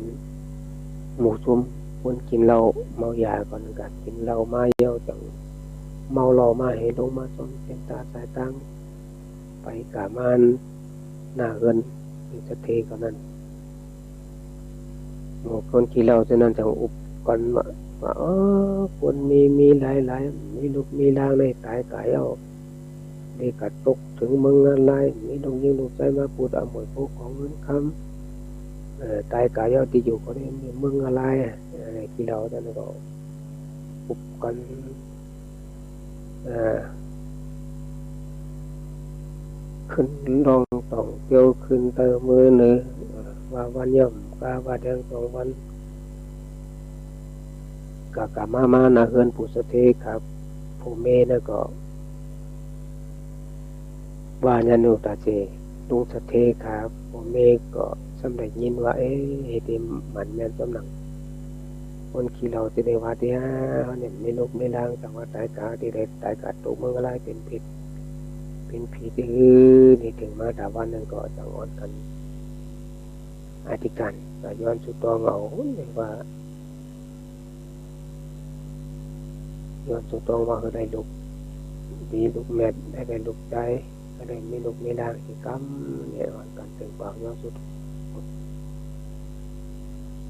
หมู่ซุมคนกิ๋นเหล้าเมายาก่อน ก็กิ๋นเหล้ามาแล้วจังเมาเหล้ามา หื้อลงมาซ่อนเส้นต๋าสายตาง ไปกาม่าน หน้าเฮือนไอ้สะเทเขานั้น หมู่คนขี้เหล้าเจ้านั้นจั่งอุบกั๋นว่า ว่า เออ คนมี มีหลายๆ มีลูกมีหลานในต๋ายก๋าเย้า ได้ก๋าตกเถิงเมืองนารายณ์ มีลูกญิงลูกจายมาปูดอำนวยพวกของเงินคำ เอ่อ ต๋ายก๋าเย้า ตี้อยู่ก็ได้เมืองนารายณ์ เอ่อ ขี้เหล้าเจ้านั้นก็อุบกั๋น เอ่อ ขึ้นล่องต่องเตียวขึ้นเตอมือเหนือ เอ่อ ว่าวันย่อมกาว่าแดงสองวัน ก็ก๋ามา มาหน้าเฮือนปู่สะเทครับ ผู้เมย์นั้นก็ ว่าอย่างนั้นอยู่ตาเจ ลุงสะเทครับ ผู้เมย์ก็ซ้ำได้ยินว่า เอ๊ะ เฮ็ดได้หมันแม่นสมดังคนขี้เหล้าตี้ได้ว่าตี้ เฮาเนี่ยมีลูกมีหลาน จั่งว่าต๋ายก๋าตี้ได้ต๋ายก๋าตกเมืองนารายณ์เป๋นผี เป๋นผีตี้หื้อ นี่เถิงมาต๋าวันนั้นก็จั่งอ่อนกั๋นอธิษฐาน ก็ย้อนสู่ตองเอา เรียกว่า ย้อนสู่ตองว่าหื้อได้ลูกดีลูกแม่น ได้ ได้ลูกจาย หื้อได้มีลูกมีหลานอีกกำเนี่ย อ่อนกั๋นเถิงปากย้อนสู่ตอง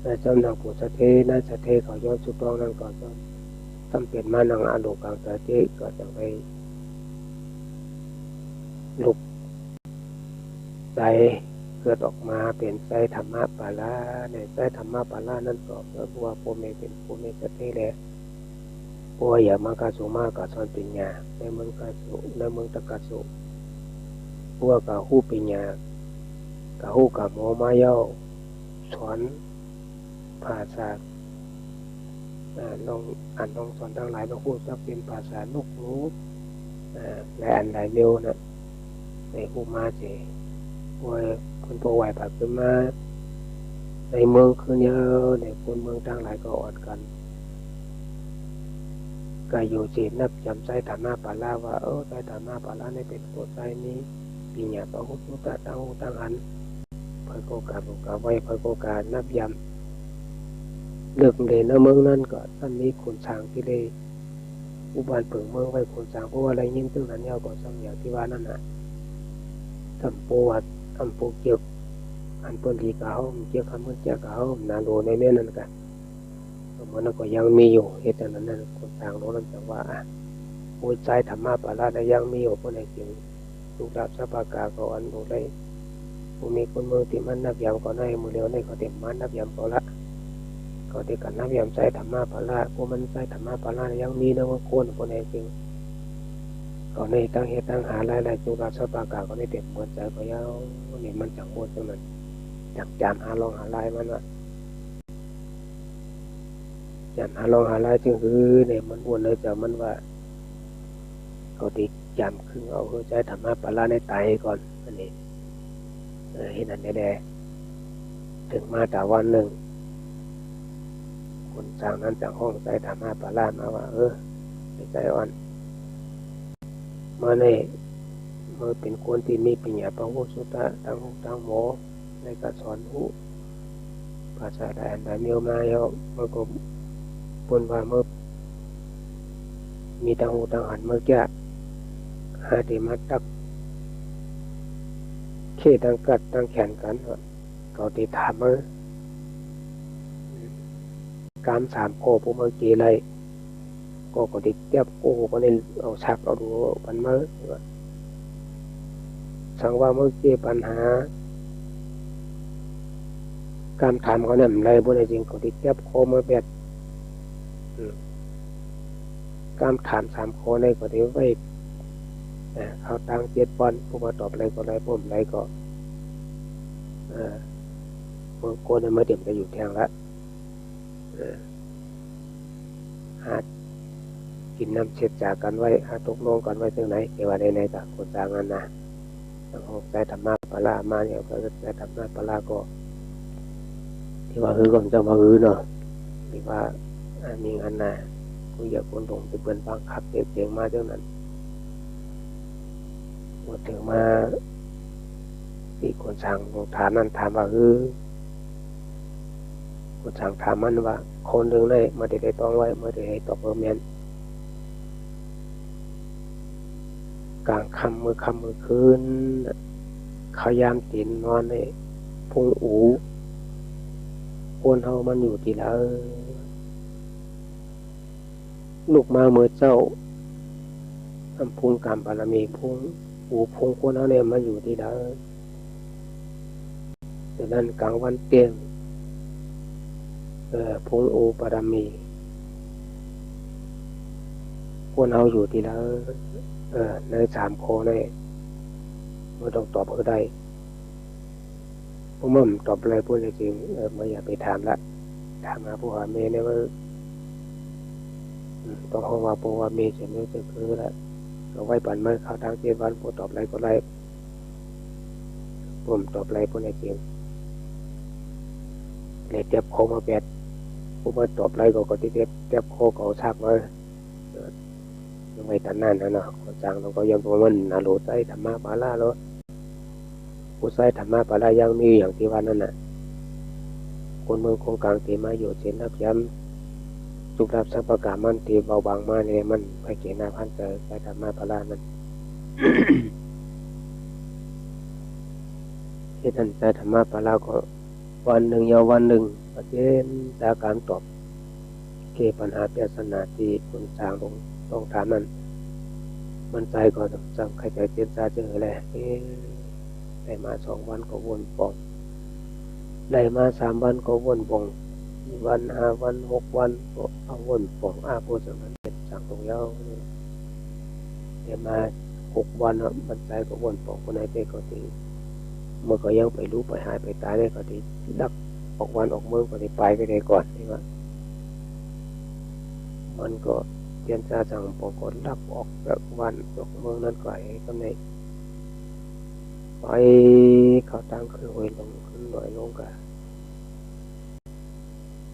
แต่สมดังปู่สะเท นายสะเทเขาย้อนสู่ตองนั้นก็ ซ้ำเป๋นมานั่งอาโลกกลางสะเท ก็จั่งได้ลูก ไส้เกิดออกมาเป๋นไส้ธรรมปาละ ในไส้ธรรมปาละนั้นก็ ก็ว่าผู้เมย์เป๋นผู้เมย์สะเทแล ผู้ว่าอยากมากาสูงมากาสอนปัญญาในเมืองกาสูง ในเมืองตะกาสูง ผู้ว่ากาฮู้ปัญญา กาฮู้กาโมมาเย้า สอน ภาษา อ่า ลอง อันลองสอนตังหลาย ลองฮู้จักเป๋นภาษานกหนู อ่า หลายอันหลายแนวนะ ได้ฮู้มาเสีย โอ้ย เปิ้นปอไหว้ผาขึ้นมา ในเมืองขึ้นเย้า ในคนเมืองตังหลายก็อ่อนกั๋น ก็อยู่เจนับยำไส้ธรรมปาละว่า เออ ไส้ธรรมปาละนี่เป๋นผู้ไส้มีปัญญาพหูสูตะ ตังฮู้ตังหัน ไผก็กาบกาไหว้ ไผก็กานับยำ เลิกเล่นเนาะ เมืองนั้นก็ซ้ำมีขุนสางตี้ได้อุบานเปิงเมืองไว้ ขุนสาง เพราะว่าได้ยินตึงนั้นแล้วก็ซ้ำอย่างตี้ว่านั้นน่ะ ซ้ำปูว่า ซ้ำปูเกียก อันเปิ้นดีกาเฮา เกียกคำเปิ้นเกียกกาเฮา นาโลในแม่นนั้นกา เมืองนั้นก็ยังมีอยู่ เหตุจั่งนั้นน่ะ ขุนสางโลนั้นจั่งว่า อ่ะ ผู้ไส้ธรรมปาละนั้นยังมีอยู่ เพราะในจริง ลูกหลานสัพพะกาก็อันดูได้ ผู้มีคนเมืองตี้มานับยำเขาในมื้อเดียวนี่ เขาเตรียมมานับยำเขาละ เขาเตรียมกั๋นนับยำไส้ธรรมปาละ ผู้มันไส้ธรรมปาละยังมีในเมืองโคน เพราะในจริง เขาในตังเหตุตังหารายๆ ลูกหลานสัพพะกาเขาในเตรียมหัวใจ๋เขาเย้า นี่มันจั่งบ่นจั่งนั้น จั่งจามหาลองหารายมันว่า จามหาลองหารายจึงหื้อเนี่ย มันบ่นในใจ๋มันว่า เขาติดจามครึ่งเอาหื้อไส้ธรรมปาละในต๋ายก่อน อันนี้ เออ เหตุนั้นแหละ เถิงมาต๋าวันนึ่ง ขุนสางนั้นจั่งฮ้องไส้ธรรมปาละมาว่า เออ ไอ้ไส้อ่อน เมื่อนี่ เมื่อเป๋นคนตี้มีปัญญาพหูสูตะ ตังฮู้ตังโม ได้กาสอนฮู้ ภาษาหลายอันหลายแนวมาแล้ว เมื่อก็เปิ้นว่าเมื่อมีตังฮู้ตังหันเมื่อกี้ หาตี้มาตั๊กเข้ตังกัดตังแขนกั๋นว่า เขาตี้ถามเมื่อ กำสามข้อ ผู้เมื่อกี้ไล่ ก็ ก็ได้เตียบโก้ ก็ได้เอาสักเอาดูปันเมื่อ สังว่าเมื่อกี้ปัญหา กำถามเขาเนี่ยมันไล่บ่ได้จริง ก็ได้เตียบข้อเมื่อแบบ อืม กำถามสามข้อนี่ก็ได้ไว้ เอ่อ เข้าตังเจ็ดวัน ผู้มาตอบไล่ก็ไล่ ผู้บ่ไล่ก็ เอ่อ เมืองโคนเนี่ยเมื่อเดี๋ยวจะอยู่แทงละ เออ หากิ๋นน้ำเช็ดจ๋ากั๋นไว้ หาตกลงกั๋นไว้ตึงไหน แต่ว่าไหนๆ ก็คนสางอันน่ะ ต้องออกไส้ธรรมปาละมาเนี่ย ก็ไส้ธรรมปาละก็ ตี้ว่าหื้อก็บ่ใจ้ว่าหื้อเนาะ ตี้ว่า อ่า มีอันน่ะ ผู้ใหญ่คนหลวงตี้เปิ้นบังคับเจ๋งๆ มาจั่งนั้น เมื่อเถิงมาตี้คนสางถามนั้น ถามว่า หื้อ คนสางถามมันว่า คนนึ่งได้ เมื่อใดได้ต้องไว้ เมื่อใดได้ตอบเออแม่น กลางค่ำ เมื่อค่ำเมื่อคืนน่ะ เขายามเตียนนอนเนี่ย พุงอู๋คนเฮามันอยู่ตี้ใด ลุกมาเมื่อเจ๊า อันพุงก๋ามบารมี พุงอู๋พุงคนเฮาเนี่ยมันอยู่ตี้ใด แต่นั้นกลางวันเตี้ยง เอ่อ พุงอู๋บารมี คนเฮาอยู่ตี้ใด เอ่อ ในสามข้อนี้ เฮาต้องตอบหื้อได้ เพราะมันตอบบ่ได้ พูดจริง เอ่อ บ่อย่าไปถามละ ถามหาป้อหาแม่เนี่ยว่า อืม ต้องฮ้องว่าป้อว่าแม่จะนึกจะคือละ ก็ไว้ปันมันเข้าทางเจ็ดวัน ป้อตอบได้ก็ได้ ป้อบ่ตอบได้ พูดจริง เลยเตรียมข้อมาแปด ป้อบ่ตอบได้ก็ ก็เตรียม เตรียมข้อก็เอาซากมา เออ ยังไว้ตันนั้นนะเนาะ คนสร้างเฮาก็ยังบ่มันน่าโหลใจ๊ธรรมะปาละโลด ผู้ใจ๊ธรรมะปาละยังมีอย่างตี้ว่านั้นน่ะ คนเมืองคงกลางตี้มาอยู่เสนรับยาม สุขลาภทรัพย์ประก๋านมันตี้เบาบางมาเนี่ย มันไปเก๋หน้าพันเต๋อ ใจ๊ธรรมะปาละนั้น เหตุนั้นใจ๊ธรรมะปาละก็ วันนึ่งยาววันนึ่ง ก็เจนจาก๋านตอบ แก้ปัญหาปริศนาตี้คนสร้างต้อง ต้องถามนั้น มันใจ๊ก็ต้องใค่เจนจาเจอแล เอ๊ะ ได้มาสองวันก็ว่นป่อง ได้มาสามวันก็ว่นป่อง สี่วัน ห้าวัน หกวันก็เอาว่นป่อง อ้า ป้อจั่งนั้นเป๋นสร้างตรงยาว ได้มาหกวันเนาะ มันใจ๊ก็ว่นป่อง คนไหนเตก็ตี้ มันก็ยังไปลู่ไปหายไปต๋ายเนี่ย ก็ตี้ลักออกบ้านออกเมือง ก็ตี้ไปไปได้ก่อน ตี้ว่า มันก็เจียนจาสั่งป่องก็ลักออกจากบ้านออกเมืองนั้นก็ ไอ้กำไนไปเข้าตางขึ้นห้วยลง ขึ้นดอยลงกา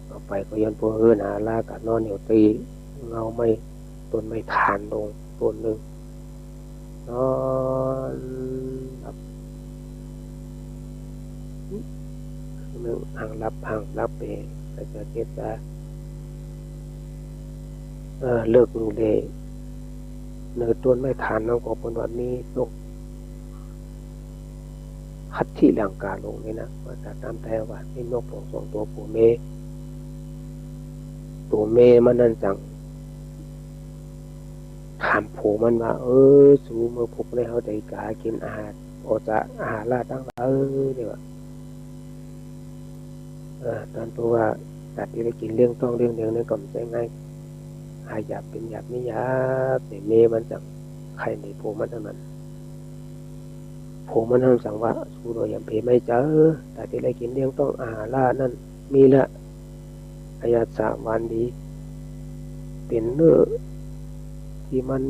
เอาไปก็ย้อนป้อหื้อหน้าลาก็นอนอยู่ตี้เงาไม้ ต้นไม้ถ่านโดงต้นนึ่ง นอนหลับ นึ่ง หั้งหลับ หั้งหลับไป ก็จะเก็บว่า เอ่อ เลิกรู้แล ในต้นไม้ถ่านนั้นก็เปิ้นว่ามีนก ฮัตถิลังกาหลงนี่นะ ว่าต๋ามไตว่ามีนกผงสองตั๋ว ผัวเมีย ตั๋วเมียมันนั้นจั่งถามผัวมันว่า เออ สู เมื่อพุกนี้เฮาได้ก๋ากิ๋นอาหาร ออกจากอาหาระตังหลาย เออ นี่ว่า เออ ต๋อนป้อว่า ต๋าตี้ได้กิ๋นเลี้ยงต๊องเลี้ยงเดืองนี่ก็บ่ใจ้ง่าย หายากเป๋นยากมียาก แต่เมียมันจั่งใค่ในผัวมันเต้านั้น ผัวมันหั้นสั่งว่า สูโดยย่ำเปรย์ไม้เจอ ต๋าตี้ได้กิ๋นเลี้ยงต๊องอาหาระนั้น มีละ อายสหวานดี เป๋นเนื้อตี้มัน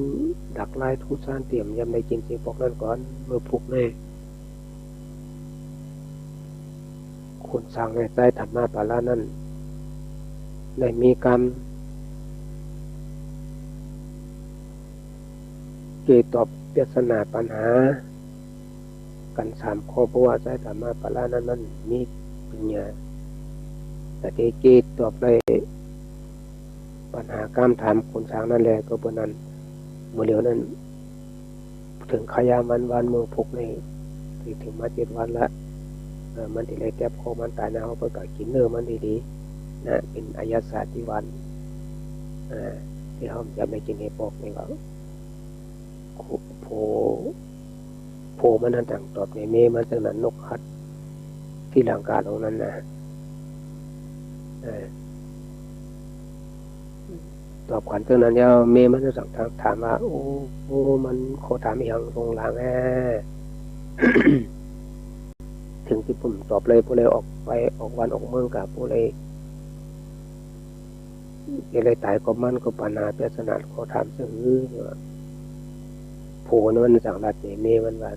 หลากหลาย ถูกสานเตี้ยม ย่ำได้กิ๋นสิ่งปอกนั้นก่อน เมื่อพุกนี้ คนสร้างในใจ๊ธรรมะปาละนั้น ได้มีก๋าน เกตอบปริศนาปัญหากั๋นสามข้อ เพราะว่าใจ๊ธรรมะปาละนั้น มันมีปัญญา แต่เกตอบได้ปัญหาคำถามคนสร้างนั้นแล ก็เปื้อนั้น เมื่อเร็วนั้น เถิงขยามมันวันเมื่อพุกนี้ ตี้เถิงมาเจ็ดวันละ เอ่อ มันตี้ได้แก็บข้อมันต๋ายนะ เฮาก็กิ๋นเนื้อมันดีๆ นะ เป๋นอายสหวาน เอ่อ ตี้เฮาจะไม่กิ๋นหื้อปอกนี่ว่า ผัว ผัวมันหั้นจั่งตอบในเมียมันจั่งนั้น นกฮัตถิลังกาหลงนั้นนะ เอ่อ ตอบกั๋นจั่งนั้นแล้ว เมียมันจั่งถาม ถามว่า โอ้ โอ้ มันข้อถามอะหยังหลงหลางแอ้ เถิงตี้ป้อบ่ตอบเลย ป้อเลยออกไปออกบ้านออกเมืองกา ป้อเลย จะได้ต๋ายกับมัน ก็ปัญหาปริศนาข้อถามซื่อหื้อ ผัวนั้นมันจั่งลัดในเมียมันว่า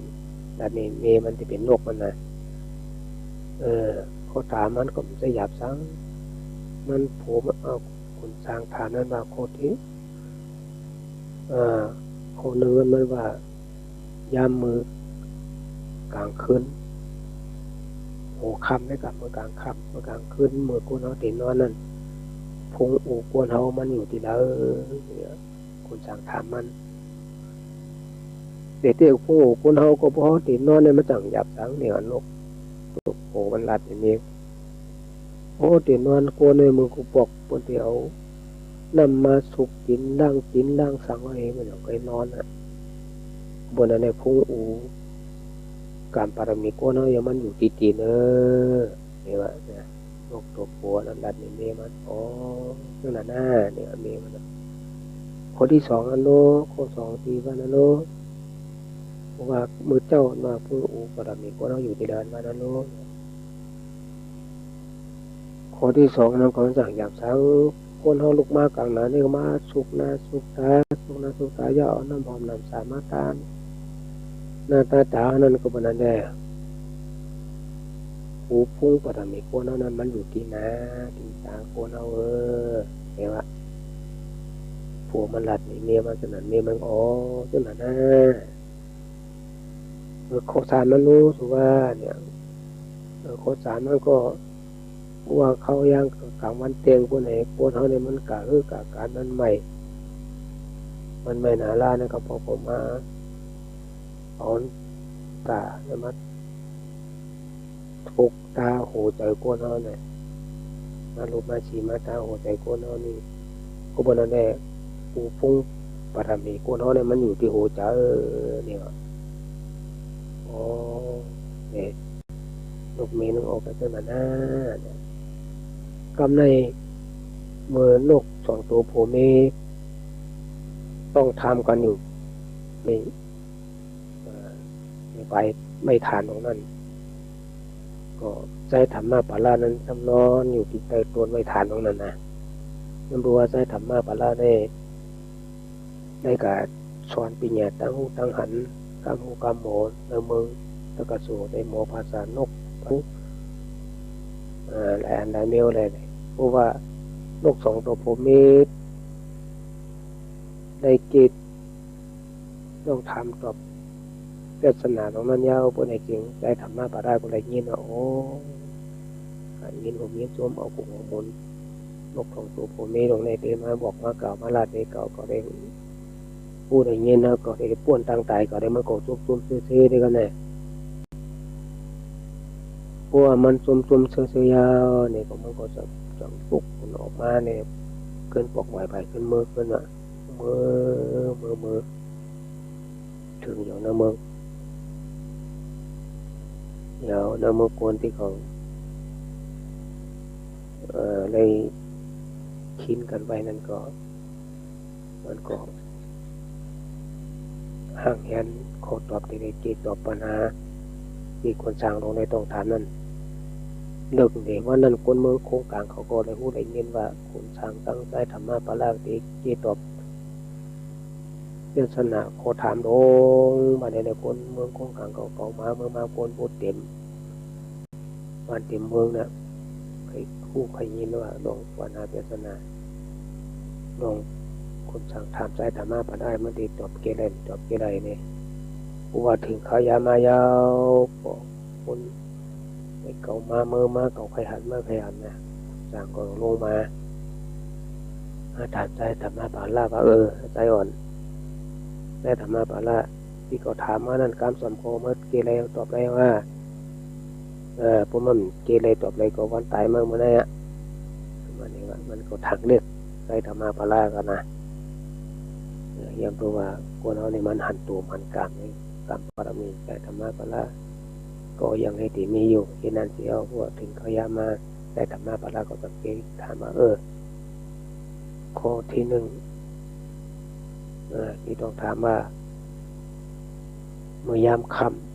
ลัดในเมียมันตี้เป๋นนกนั้นนะ เออ ข้อถามมันก็บ่ใจ้หยาบสัง มันผัวมัน เอ้า คนสร้างถามนั้นว่า ข้อตี้ เอ่อ ข้อนึ่งมันว่า ยามมื้อกลางคืน หัวค่ำนี่กา มื้อกลางค่ำ มื้อกลางคืน มื้อคนเฮาตี้นอนนั้น พุงอู๋คนเฮามันอยู่ตี้ใด เนี่ย คนสร้างถามมัน เต้เต้พุงอู๋คนเฮาก็ พอเฮาเตนอนเนี่ยมันจั้งหยาบสัง เนี่ย นก นกโผมันลัดเนี่ย พอเฮาเตนอนโกนเนี่ย มึงกูปอกเปิ้นเตเอาน้ำมาสุกตี๋น ล้างตี๋นล้างสังเอาเอง มันก็นอนน่ะ บ่นั้นเนี่ยพุงอู๋ กามปารมีคนเฮายังมันอยู่ตี้ตี๋น เออ เนี่ยว่านะ นกโผนั้นลัดเนี่ยเมียมัน อ๋อ จั้งนั้นนะ เนี่ยเมียมันนะ ข้อตี้สองอั้นเนาะ ข้อสองตี้ว่านั้นเนาะ เพราะว่ามื้อเจ๊านะพุงอู๋ปารมีคนเฮาอยู่ตี้ใดว่านั้นเนาะ ข้อตี้สองนั้นก็จั้งหยาบสัง คนเฮาลุกมากลางหนานี่ก็มาสุกหน้าสุกต๋า สุกหน้าสุกต๋า อย่าเอาน้ำหอมน้ำสามาตา หน้าต๋าจ๋านั้นก็บ่นั้นแหละ อู๋พุงปารมีคนเฮานั้นมันอยู่ตี้หน้าตี้ต๋าคนเฮา เออ แต่ว่า ผัวมันลัดนี่เมียมันจั้งนั้น เมียมัน อ๋อ จั้งนั้นนะ เออ ข้อสามนั้นรู้สึกว่าเนี่ย เออ ข้อสามนั้นก็ ว่าเข้าย่างกลางวันแต๊ง คนไหน คนเฮาเนี่ยมันกะ เออ กะก๋านมันใหม่ มันใหม่หนาล้าเนี่ย ก็ปอกออกมา เอาต๋าเนี่ยมา ถกต๋าหัวใจ๋คนเฮาเนี่ย มาลูบมาฉี่มาต๋าหัวใจ๋คนเฮานี่ ก็บ่นั้นแหละ อู๋พุงปารมีคนเฮาเนี่ยมันอยู่ตี้หัวใจ๋เนี่ย อ๋อ เนี่ย นกเมยนึ่งออกไปจั้งนั้นนะ เนี่ย กำในเมื่อนกสองตั๋วผัวเมียต้องถามกั๋นอยู่ใน เอ่อ ในใบไม้ถ่านตรงนั้น ก็ใจ๊ธรรมาปาละนั้นซ้ำนอนอยู่ตี้ใต้ต้นไม้ถ่านตรงนั้นนะ นั่นแปลว่าใจ๊ธรรมาปาละเนี่ย ได้กาสอนปิญญาตางฮู้ตางหัน กำฮู้กำหมอในเมือง แล้วก็สอนได้หมอภาษานก เอ่อ หลายอันหลายแนวเลย เพราะว่านกสองตั๋วผัวเมียได้เกต ต้องถามตอบเทศนาตรงนั้นยาว เปิ้นได้เจ๋ง ใจ๊ธรรมาปาละก็ได้ยินว่า โอ้ ได้ยินหูยินส้ม เอากุงเอามนต์ นกสองตั๋วผัวเมียตรงนี้เต๋มาบอกมาเก่ามาลาเต๋เก่า ก็ได้ฮู้ได้ยินแล้ว ก็ได้ป้วนตางต๋าย ก็ได้มันก็จุ้มๆเซ้ๆ นี่ก็แน่ เพราะว่ามันจุ้มๆเซ้ๆ ยาวเนี่ย ก็มันก็จะ จะลุกขึ้นออกมาเนี่ย ขึ้นปอกไหวไป ขึ้นเมิกขึ้นว่า เมิก เมิก เมิก เถิงอยู่ในเมือง อยู่ในเมืองคนตี้เขา เอ่อ ได้คิดกั๋นไว้นั้นก็ มันก็ หักแหนข้อตอบตี้ได้เกตตอบปัญหาตี้คนสร้างลงได้ต้องถามนั้น เลิกเดะ วันนั้นคนเมืองโค้งก๋างเขาก็ได้ฮู้ได้ยินว่าคนสร้างตั้งใจ๊ธรรมาปาละเต๋เกตตอบ เทศนาข้อถามลง บาดนี้เนี่ยคนเมืองโค้งก๋างเขาก็มา เมืองมาคนผู้เต็มบ้านเต็มเมืองน่ะ ใค่ฮู้ใค่ยินว่าลองปัญหาเทศนา ลองคนสร้างถามใจ๊ธรรมาปาละ มันได้ตอบเกตใด ตอบเกตใดเนี่ย เพราะว่าเถิงคราวยามมายาว ก็คน ไอ้เก่ามาเมินมา เก่าใค่หันมาใค่หันนะ สร้างก็ลงมา มาถามใจ๊ธรรมาปาละว่า เออ ใจ๊อ่อน ใจ๊ธรรมาปาละ ตี้เขาถามมานั้น กำสามข้อเมื่อเกตใดตอบใดว่า เออ พวกมันเกตใดตอบใดก็วันต๋ายมาเมื่อนั้นอะ ประมาณนี้ว่า มันก็ถางเลือกใจ๊ธรรมาปาละกั๋นนะ เออ ย้ำเตื้อว่าคนเฮานี่มันหันโต๋หันก๋านนี่ กามปารมีใจ๊ธรรมาปาละ ก็ยังหื้อตี้มีอยู่ ตี้นั้นเสีย เพราะว่าเถิงคราวยามมา ใจ๊ธรรมาปาละก็สังเกตถามว่า เออ ข้อตี้นึ่ง เอ่อ ตี้ต้องถามว่า เมื่อยามค่ำ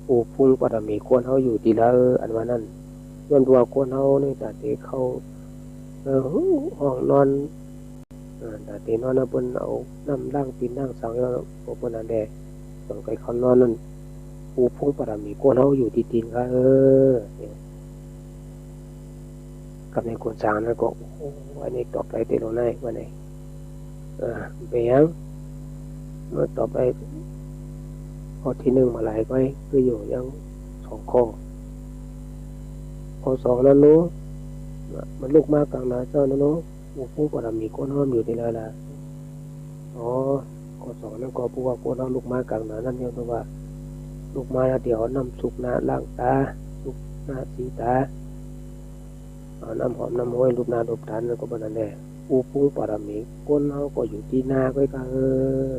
โอ้ พุงปารมีคนเฮาอยู่ตี้ใด อันว่านั้น ย้อนว่าคนเฮานี่ต๋าเต๋เข้า เอ่อ ห้องนอน เอ่อ ต๋าเต๋นอนนะ เปิ้นเอาน้ำล้างตี๋นล้างสังแล้ว พวกเปิ้นอันแด ต๋อนใก้เข้านอนนั้น โอ้ พุงปารมีคนเฮาอยู่ตี้ตี๋นค่ะ เออ เนี่ย กำในคนสร้างนั้นก็ โอ้ อันนี้ตอบได้เต๋โลใน ว่าไง เออ เป๋นหยัง เมื่อตอบได้ข้อตี้นึ่งมาหลายไป คืออยู่ยังสองข้อ ข้อสองนั้นเนาะ มันลุกมากลางหนาเจ้านั้นเนาะ โอ้ พุงปารมีคนเฮาอยู่ตี้ใดล่ะ อ๋อ ข้อสองนั้นก็ เพราะว่าคนเฮาลุกมากลางหนาวนั้นเนี่ย เพราะว่าลุกมาแล้วเดี๋ยวเอาน้ำสุกหน้าล้างต๋า สุกหน้าสีต๋า เอาน้ำหอมน้ำห้อยลูบหน้าลูบต๋า นั้นก็บ่านั้นแหละ อุปปุญญปารมีคนเฮาก็อยู่ตี้หน้าก้อยกา เออ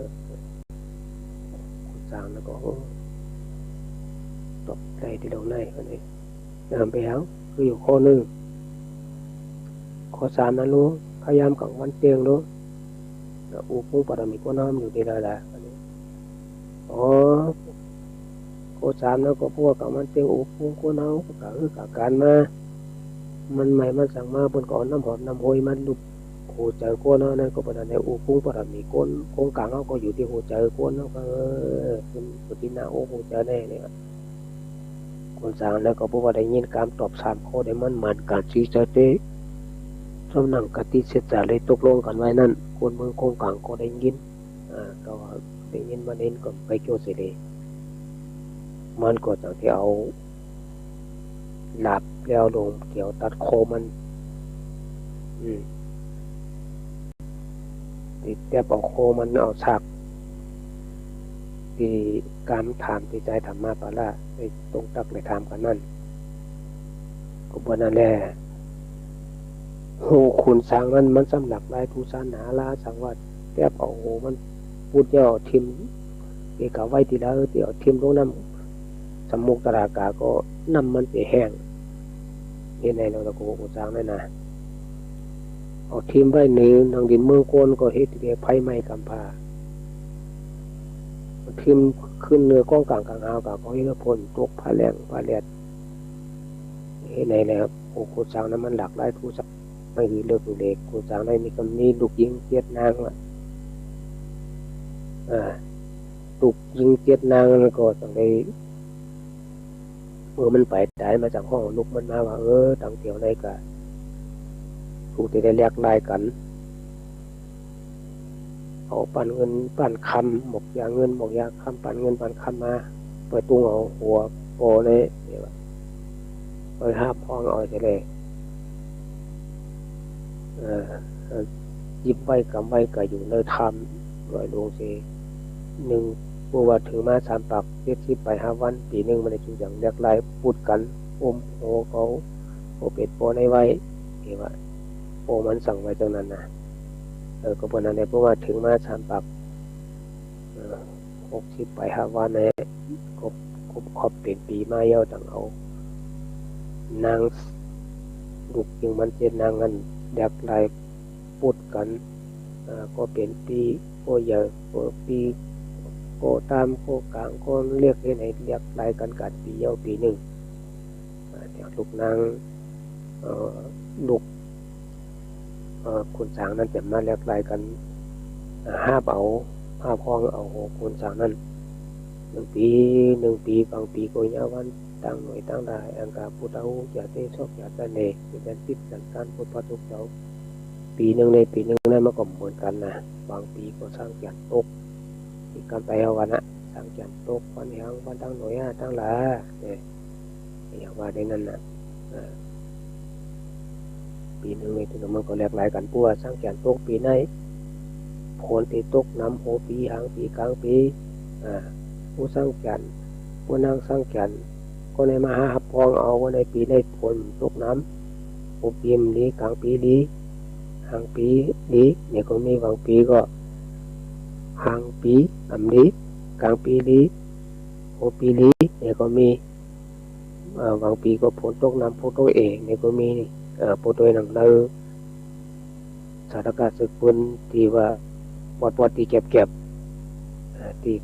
คนสร้างนั้นก็ เออ ตอบได้ตี้ลงใน อันนี้ เติมไปแล้ว คืออยู่ข้อนึ่ง ข้อสามนั้นลูก พยายามกลางวันเต็งลูก อุปปุญญปารมีคนเฮามันอยู่ตี้ใดละ อันนี้ อ๋อ ข้อสามนั้นก็ เพราะว่ากลางวันเต็งอุปปุญญคนเฮา ก็คือก๋านมา มันใหม่มันสั่งมา เปิ้นก็เอาน้ำหอมน้ำห้อยมาลูบหัวใจ๋คนเฮา นั้นก็บ่านั้นแหละ อุปปุญญปารมีคน ของกลางเฮาก็อยู่ตี้หัวใจ๋คนเฮา ก็ เออ เปิ้นอยู่ตี้หน้าอกหัวใจ๋แน่เนี่ย คนสร้างนั้นก็ เพราะว่าได้ยินกำตอบสามข้อ ได้มั่นหมายก๋านตัดสินใจ๋ สมดังคติสัจจะได้ตกลงกั๋นไว้นั้น คนเมืองของกลางก็ได้ยิน อ่า ก็ว่าได้ยินมาเน้นก็ไปโจ้เสียเลย มันก็จั่งได้เอาหลาบแล้วลงเกี่ยวตัดคอมัน อืม ตี้แต๊บเอาคอมัน เอาสาก ตี้กำถามตี้ใจ๋ถามมาปะละ ได้ตรงตั๊กได้ถามกั๋นนั้น ก็บ่านั้นแหละ หัวคนสร้างนั้นมันสำหรับลายทูสาหนาลาสังวาส แต๊บเอาหัวมันปุดแล้วเอาถิ่ม เกกะไว้ตี้ใด ตี้เอาถิ่มลงน้ำสมุทรตะหรากา ก็น้ำมันจะแห้ง เห็นไหนเนาะ แล้วก็คนสร้างนั้นนะ เอาถิ่มไว้เหนือหนังดินเมืองคน ก็เฮ็ดตี้ไฟไหม้ก๋ำพร้า ถิ่มขึ้นเหนือก้องก๋างก๋างหาวกา ก็เฮ็ดหื้อฝนตกฟ้าแลงฟ้าแลด เห็นไหนแล้ว โอ้ คนสร้างนั้นมันหลากหลายทูสาหนา หื้อเลิกหื้อเล็ก คนสร้างนั้นมี ก็มีลูกญิงเจ็ดนางละ อ่า ลูกญิงเจ็ดนางนั้นก็ต้องได้ เมื่อมันไปต๋ายมาจากห้องลูกมันมาว่า เออ ตังเตียวในก็ถูกจะได้แลกลายกั๋น เอาปันเงินปันคำ หมวกยาเงินหมวกยาคำ ปันเงินปันคำมา ไปตุ้งเอาหัวปอใน เนี่ยว่า ไปหาบฮ้องเอาเสียเลย เออ เออ หยิบไว้กำไว้ก็อยู่ในถ้ำลอยลงเสีย นึ่ง เพราะว่าถือมาสามปักเจ็ดสิบไปห้าวัน ปี๋นึ่งมันได้จุอย่างแลกลายปุดกั๋น อมหัวเขา ก็เป๋นปอในไว้ เนี่ยว่า ปอมันสั่งไว้จั่งนั้นนะ เออ ก็บ่านั้นแหละ เพราะว่าถือมาสามปัก เออ หกสิบไปห้าวันเนี่ย ครบ ครบ ครบเป๋นปี๋มาแล้ว ตังเอานางลูกญิงมันเจ็ดนางนั้นแลกลายปุดกั๋น เอ่อ ก็เป๋นปี๋ ก็ใหญ่ ก็ปี๋ ก็ต่ำ ก็ก๋าง ก็เล็ก เห็นไหนแลกลายกั๋นก๋านปี๋แล้วปี๋นึ่ง อ่า อย่างลูกนาง เอ่อ ลูก เอ่อ คนสร้างนั้นจะมาแลกลายกั๋น อ่า หาบเอา หาบฮ้องเอาคนสร้างนั้น นึ่งปี๋ นึ่งปี๋ บางปี๋ก็ยาววัน ตังหน่วยตังหลาย อังกาพุทธาหุ จะเตโชค จะเสน่ห์ จะเป็นติดสันตานพุทธพระทุกเจ้า ปี๋นึ่งในปี๋นึ่งนั้นมันก็เหมือนกั๋นนะ บางปี๋ก็สังแก่นตก ตี้กั๋นไปเอาวันนะ สังแก่นตก วันแหง วันตังหน่วยอะ ตังหลาย เนี่ย อย่างว่าได้นั้นนะ อ่า ปี๋นึ่งในปี๋นึ่งมันก็แลกลายกั๋น เพราะว่าสังแก่นตกปี๋ใน ฝนตี้ตกนำหัวปี๋ หางปี๋ ก๋างปี๋ อ่า ผู้สังแก่น ผู้นางสังแก่น ก็ได้มาหาหาบฮ้องเอาว่าในปี๋ในฝนตกนำ หัวปี๋บ่ดี ก๋างปี๋ดี หางปี๋ดี เนี่ยก็มี บางปี๋ก็หางปี๋บ่ดี ก๋างปี๋ดี หัวปี๋ดี เนี่ยก็มี เอ่อ บางปี๋ก็ฝนตกนำ ฝนตกเอง เนี่ยก็มี เอ่อ ปอตวยหนังเนอ สาธกะศึกเปิ้นตี้ว่าปอดๆ ตี้แก็บๆ เอ่อ ตี้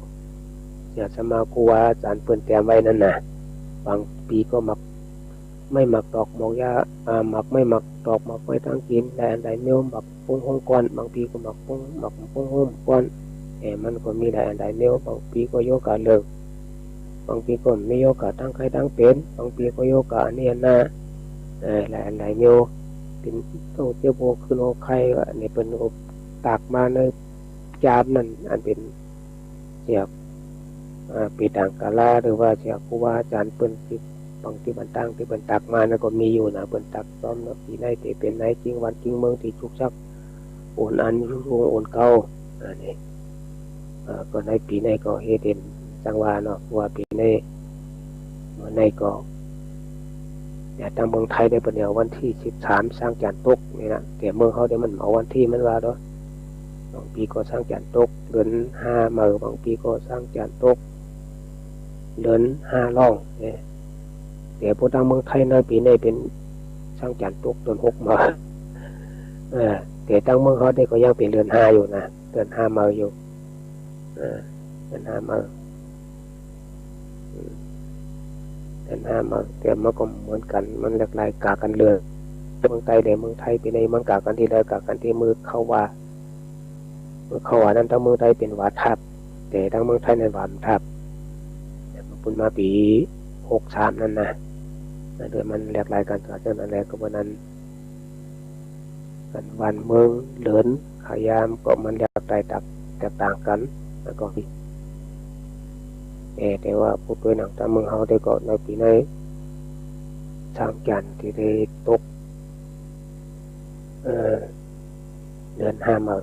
อาตมาครูบาอาจ๋ารย์เปิ้นเตรียมไว้นั้นนะ บางปี๋ก็หมากไม้หมากตอกหมากยา อ่า หมากไม้หมากตอกหมากไม้ตังกิ๋น หลายอันหลายแนว หมากปงโฮมก้อน บางปี๋ก็หมากปง หมากปงโฮมก้อน เอ่อ มันก็มีหลายอันหลายแนว บางปี๋ก็เยียะก้าเลิก บางปี๋ก็มีเยียะก้าตังไข้ตังเป๋น บางปี๋ก็เยียะก้าอันนี้อันนั้น เอ่อ หลายอันหลายแนว เป๋นโรคเจ็บ โรคขึ้น โรคไข้ อันนี้เปิ้นก็ตากมาในจาบนั้น อันเป๋นเสียก อ่า ปีตังกาลา หรือว่าเสียครูบาอาจ๋ารย์เปิ้นตี้ บางตี้เปิ้นตัง ตี้เปิ้นตากมานั้นก็มีอยู่นะ เปิ้นตากซ้อมเนาะ ปี๋ในตี้เป๋นใน จริงวันจริงเมือง ตี้จุกจัก โอนอัน ยุคโอนเก่า อันนี้ เอ่อ ก็ในปี๋นี้ก็เฮเด่นจังว่าเนาะ ว่าปี๋นี้ เมื่อนี้ก็ เนี่ย ตางเมืองไทยได้เปิ้นเอาวันตี้สิบสามช้างจั๊นตกนี่นะ แต่เมืองเฮาเนี่ยมันเอาวันตี้มันว่าเนาะ บางปี๋ก็ช้างจั๊นตกเดือนห้าเมอ บางปี๋ก็ช้างจั๊นตกเดือนห้าล่องเนี่ย แต่พวกตางเมืองไทยในปี๋นี้เป๋นช้างจั๊นตกเดือนหกเมอ เออ แต่ตางเมืองเฮาเนี่ยก็ยังเป๋นเดือนห้าอยู่นะ เดือนห้าเมออยู่ เออ เดือนห้าเมอ อืม เดือนห้าเมอ แต่มันก็เหมือนกั๋น มันแหลกหลายก๋ากั๋นเลย เมืองใต้และเมืองไทยเป๋นไง มันก๋ากั๋นตี้ใด ก๋ากั๋นตี้มื้อเข้าว่า มื้อเข้าว่านั้นตางเมืองไทยเป๋นว่าทับ แต่ตางเมืองไทยนั้นว่าบ่ทับ แต่มันปุ้นมาปี๋หกสามนั้นนะ เดือนมันแหลกหลายกั๋น ก็เจ้านั้นแหละ ก็เพราะนั้น กั๋นวันเมืองเดือนขยามก็มันแหลกหลายแตก แตกต่างกั๋น แล้วก็ แต่ แต่ว่าพูดตวยหนังตางเมืองเฮาได้ก็ในปี๋นี้ ช้างจั๊นตี้ได้ตก เอ่อ เดือนห้าเมอ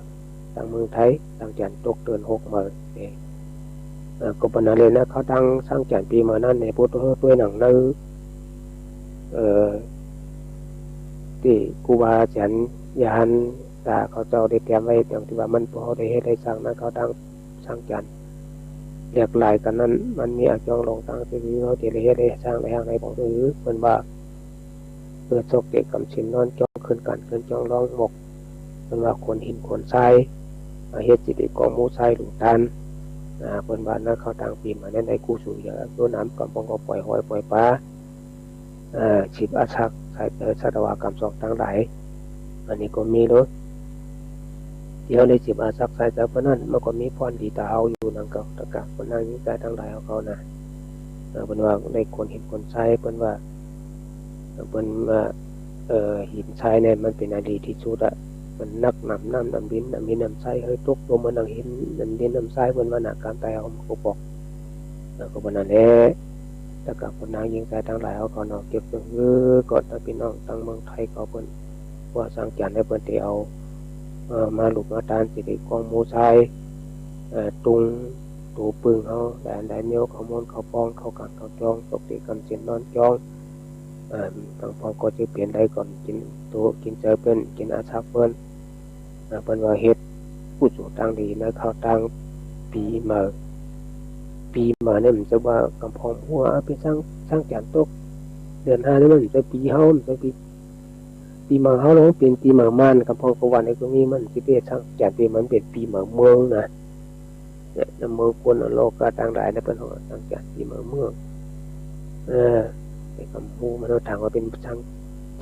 ตางเมืองไทย ช้างจั๊นตกเดือนหกเมอ เอ่อ เอ่อ ก็เป๋นอันนั้นเลยนะ เข้าตางช้างจั๊นปี๋เมอนั้นเนี่ย พูดตวยหนังใน เอ่อ ตี้ครูบาอาจ๋ารย์ยานต๋าเขาเจ้าได้เตรียมไว้ อย่างตี้ว่ามันพอได้เฮ็ดได้สร้างนั้น เข้าตางช้างจั๊นแหลกหลายกั๋นนั้น มันมีอะจองหลงตางตี้เฮาจะได้เฮ็ดได้สร้างได้ห้างได้ป๋อง หื้อเปิ้นว่า เปื้อโศกเตะก๋ำสินนอนจ้อง ขึ้นก๋านขึ้นจ้องร้องหมก เปิ้นว่าขนหินขนทราย มาเฮ็ดสิได้กองหมู่ทรายหลู่ตาน อ่า เปิ้นว่านั้นเข้าตางปี๋เมอนั้นได้กู้สูงอย่างตัวนำ กำปองก็ปล่อยหอยปล่อยป๋า อ่า สิบอาสักสายเต๋อ สัตวากรรมสองตังหลาย อันนี้ก็มีเนาะ ตี้เฮาได้สิบอาสักสายเต๋อ เพราะนั้นมันก็มีพรดีต่อเฮาอยู่ นั่นก็ตะกะคนนางญิงจายตังหลายเฮาเขานะ เอ่อ เปิ้นว่าได้ขนหินขนทราย เปิ้นว่า เปิ้นว่า เอ่อ หินทรายเนี่ยมันเป๋นอันดีตี้สุดอะ มันนักน้ำ น้ำ น้ำดิน น้ำหินน้ำทราย หื้อตกลงมาน้ำหิน น้ำดิน น้ำทราย เปิ้นว่านะ กำใต้เฮามันก็บอก แล้วก็เปิ้นนั้นแหละ แล้วก็คนนางญิงจายตังหลายเฮาก็เนาะ เก็บหื้อก่อน ถ้าปี้น้องตางเมืองไทยเขาเปิ้นว่าช้างจั๊นเนี่ย เปิ้นจะเอา เอ่อ มาหลู่มาตานสิได้กองหมู่ทราย เอ่อ ตุง ตั๋วปึงเฮา หลายอันหลายแนว เข้าม่วนเข้าปอง เข้าก๋านเข้าจ้อง ตกเตะก๋ำสินนอนจ้อง เอ่อ บางปองก็จะเป๋นได้ก่อน กิ๋นตั๋วกิ๋นเจิญเปิ้น กิ๋นอาสักเปิ้น เอ่อ เปิ้นว่าเฮ็ดกุศลตางดีในเข้าตางปี๋เมอ ปี๋เมอเนี่ยมันจะว่ากำปองหัวเป๋นช้าง ช้างจั๊นตกเดือนห้านี่มันจะปี๋เฮา มันจะปี๋ ปี๋เมอเฮาแล้วมันเป๋นปี๋เมอม่าน กำปองก็ว่าในตรงนี้มันสิเป๋นช้างจั๊นปี๋ มันเป๋นปี๋เมอเมืองนะ เนี่ย ในเมืองคนโลกาตังหลายเนี่ย เปิ้นว่าช้างจั๊นปี๋เมอเมือง เออ แต่กำฮู้มันถามว่าเป๋นช้าง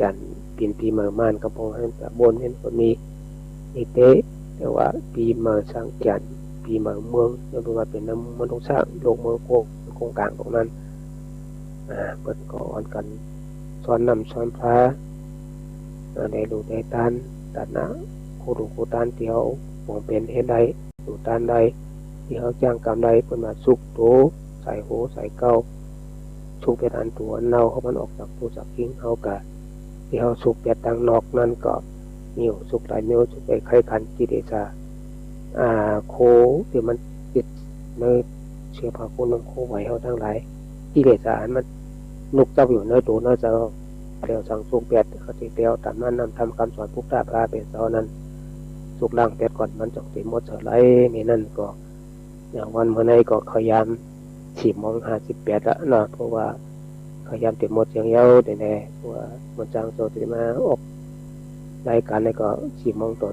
จั๊นเป๋นปี๋เมอม่าน กำปองหั้นกะบ่นหั้นก็มี นี่เต๊ะ แต่ว่าปี๋เมอช้างจั๊นปี๋เมอเมือง เนี่ย เปิ้นว่าเป๋นนำมนุษย์โลกเมืองโกง โกงก๋างตรงนั้น อ่า เปิ้นก็อ่อนกั๋น สอนนำสอนพา อ่า ได้หลู่ได้ตาน ตานะ ครูหลู่ครูตานตี้เฮาปวงเป๋นเฮ็ดได้ หลู่ตานได้ ตี้เฮาจ้างกำได้ เปิ้นว่าสุกตั๋ว ใส่โห ใส่เก๊า สุกเปียดอันตั๋วอันเน่า เฮามันออกจากปูจากขิง เฮากะ ตี้เฮาสุกเปียดตางนอกนั้นก็ มีสุกหลายแนว สุกได้ไข้คัน กิเลสา อ่า โคตี้มันติดในเสื้อผ้าโคหนังโคไหวเฮาตังหลาย กิเลสาอันมันนุกจับอยู่ในตั๋วในใจ๋ แล้วสั่งสุกเปียด เขาจะเตียวต๋ามนั้นนำธรรมกำสอนพุทธะพระเป๋นเจ้านั้น สุกล้างเปียดก่อน มันจ่องเต๋หมดเสียไหล นี่นั่นก็ อย่างวันเมื่อนี้ก็เข้ายามสี่โมงห้าสิบแปดละเนาะ เพราะว่าเข้ายามเต๋หมดเสียงเย้า แต่แน่ เพราะว่ามันจางโจติมาออกรายก๋านนี่ก็สี่โมงต่อ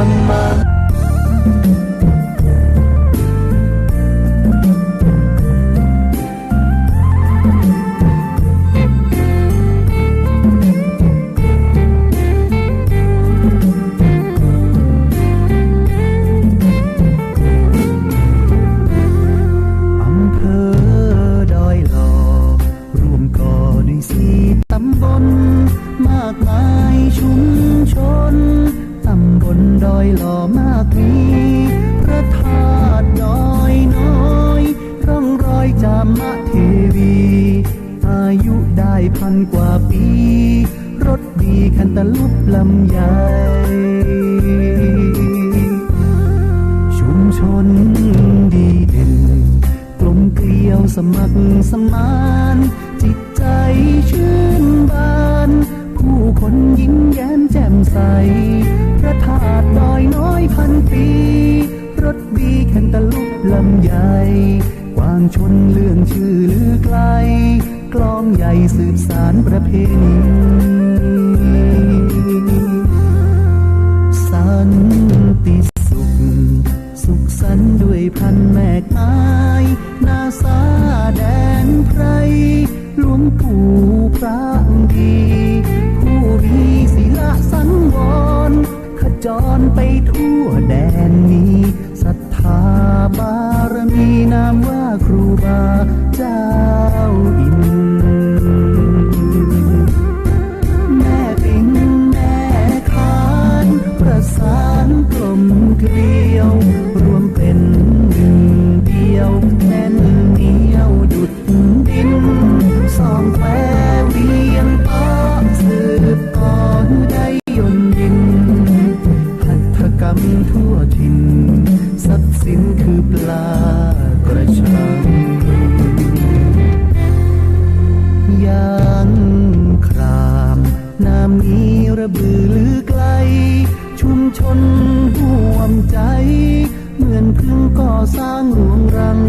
ำมา อำเภอดอยหล่อ รวมก่อด้วยสี่ต๋ำบล มากมายชุมชน ต๋ำบลดอยหล่อมากมี พระธาตุดอยน้อย ร่องรอยจามเทวี อายุได้พันกว่าปี๋ รสดีแคนตาลูปลำไย ชุมชนดีเด่น กลมเกลียวสมัครสมาน จิตใจชื่นบาน ผู้คนยิ้มแย้มแจ่มใส พระธาตุดอยน้อยพันปี๋ รสดีแคนตาลูปลำไย กวางชนเรื่องชื่อลือไกล กลองใหญ่สืบสานประเพณี สันติสุข สุขสันต์ด้วยพันแมกไม้ นาสาแดนไพร หลวงปู่พระดี ผู้มีศีลสังวร ขจรไปทั่วแดนนี้ ศรัทธาบารมี นามว่าครูบาเจ้าอิน แม่ปิงแม่ขาน ประสานกลมเกลียว รวมเป็นหนึ่งเดียว แน่นเหนียวดุจดิน สองแควเวียงป๊า สืบต่อได้ย่นยิน หัตถกรรมทั่วถิ่น ทรัพย์สินคือปลากระชัง ยางคราม นามนี้ระบือลือไกล ชุมชนร่วมใจ เหมือนเพิ่งก่อสร้างหลวงรัง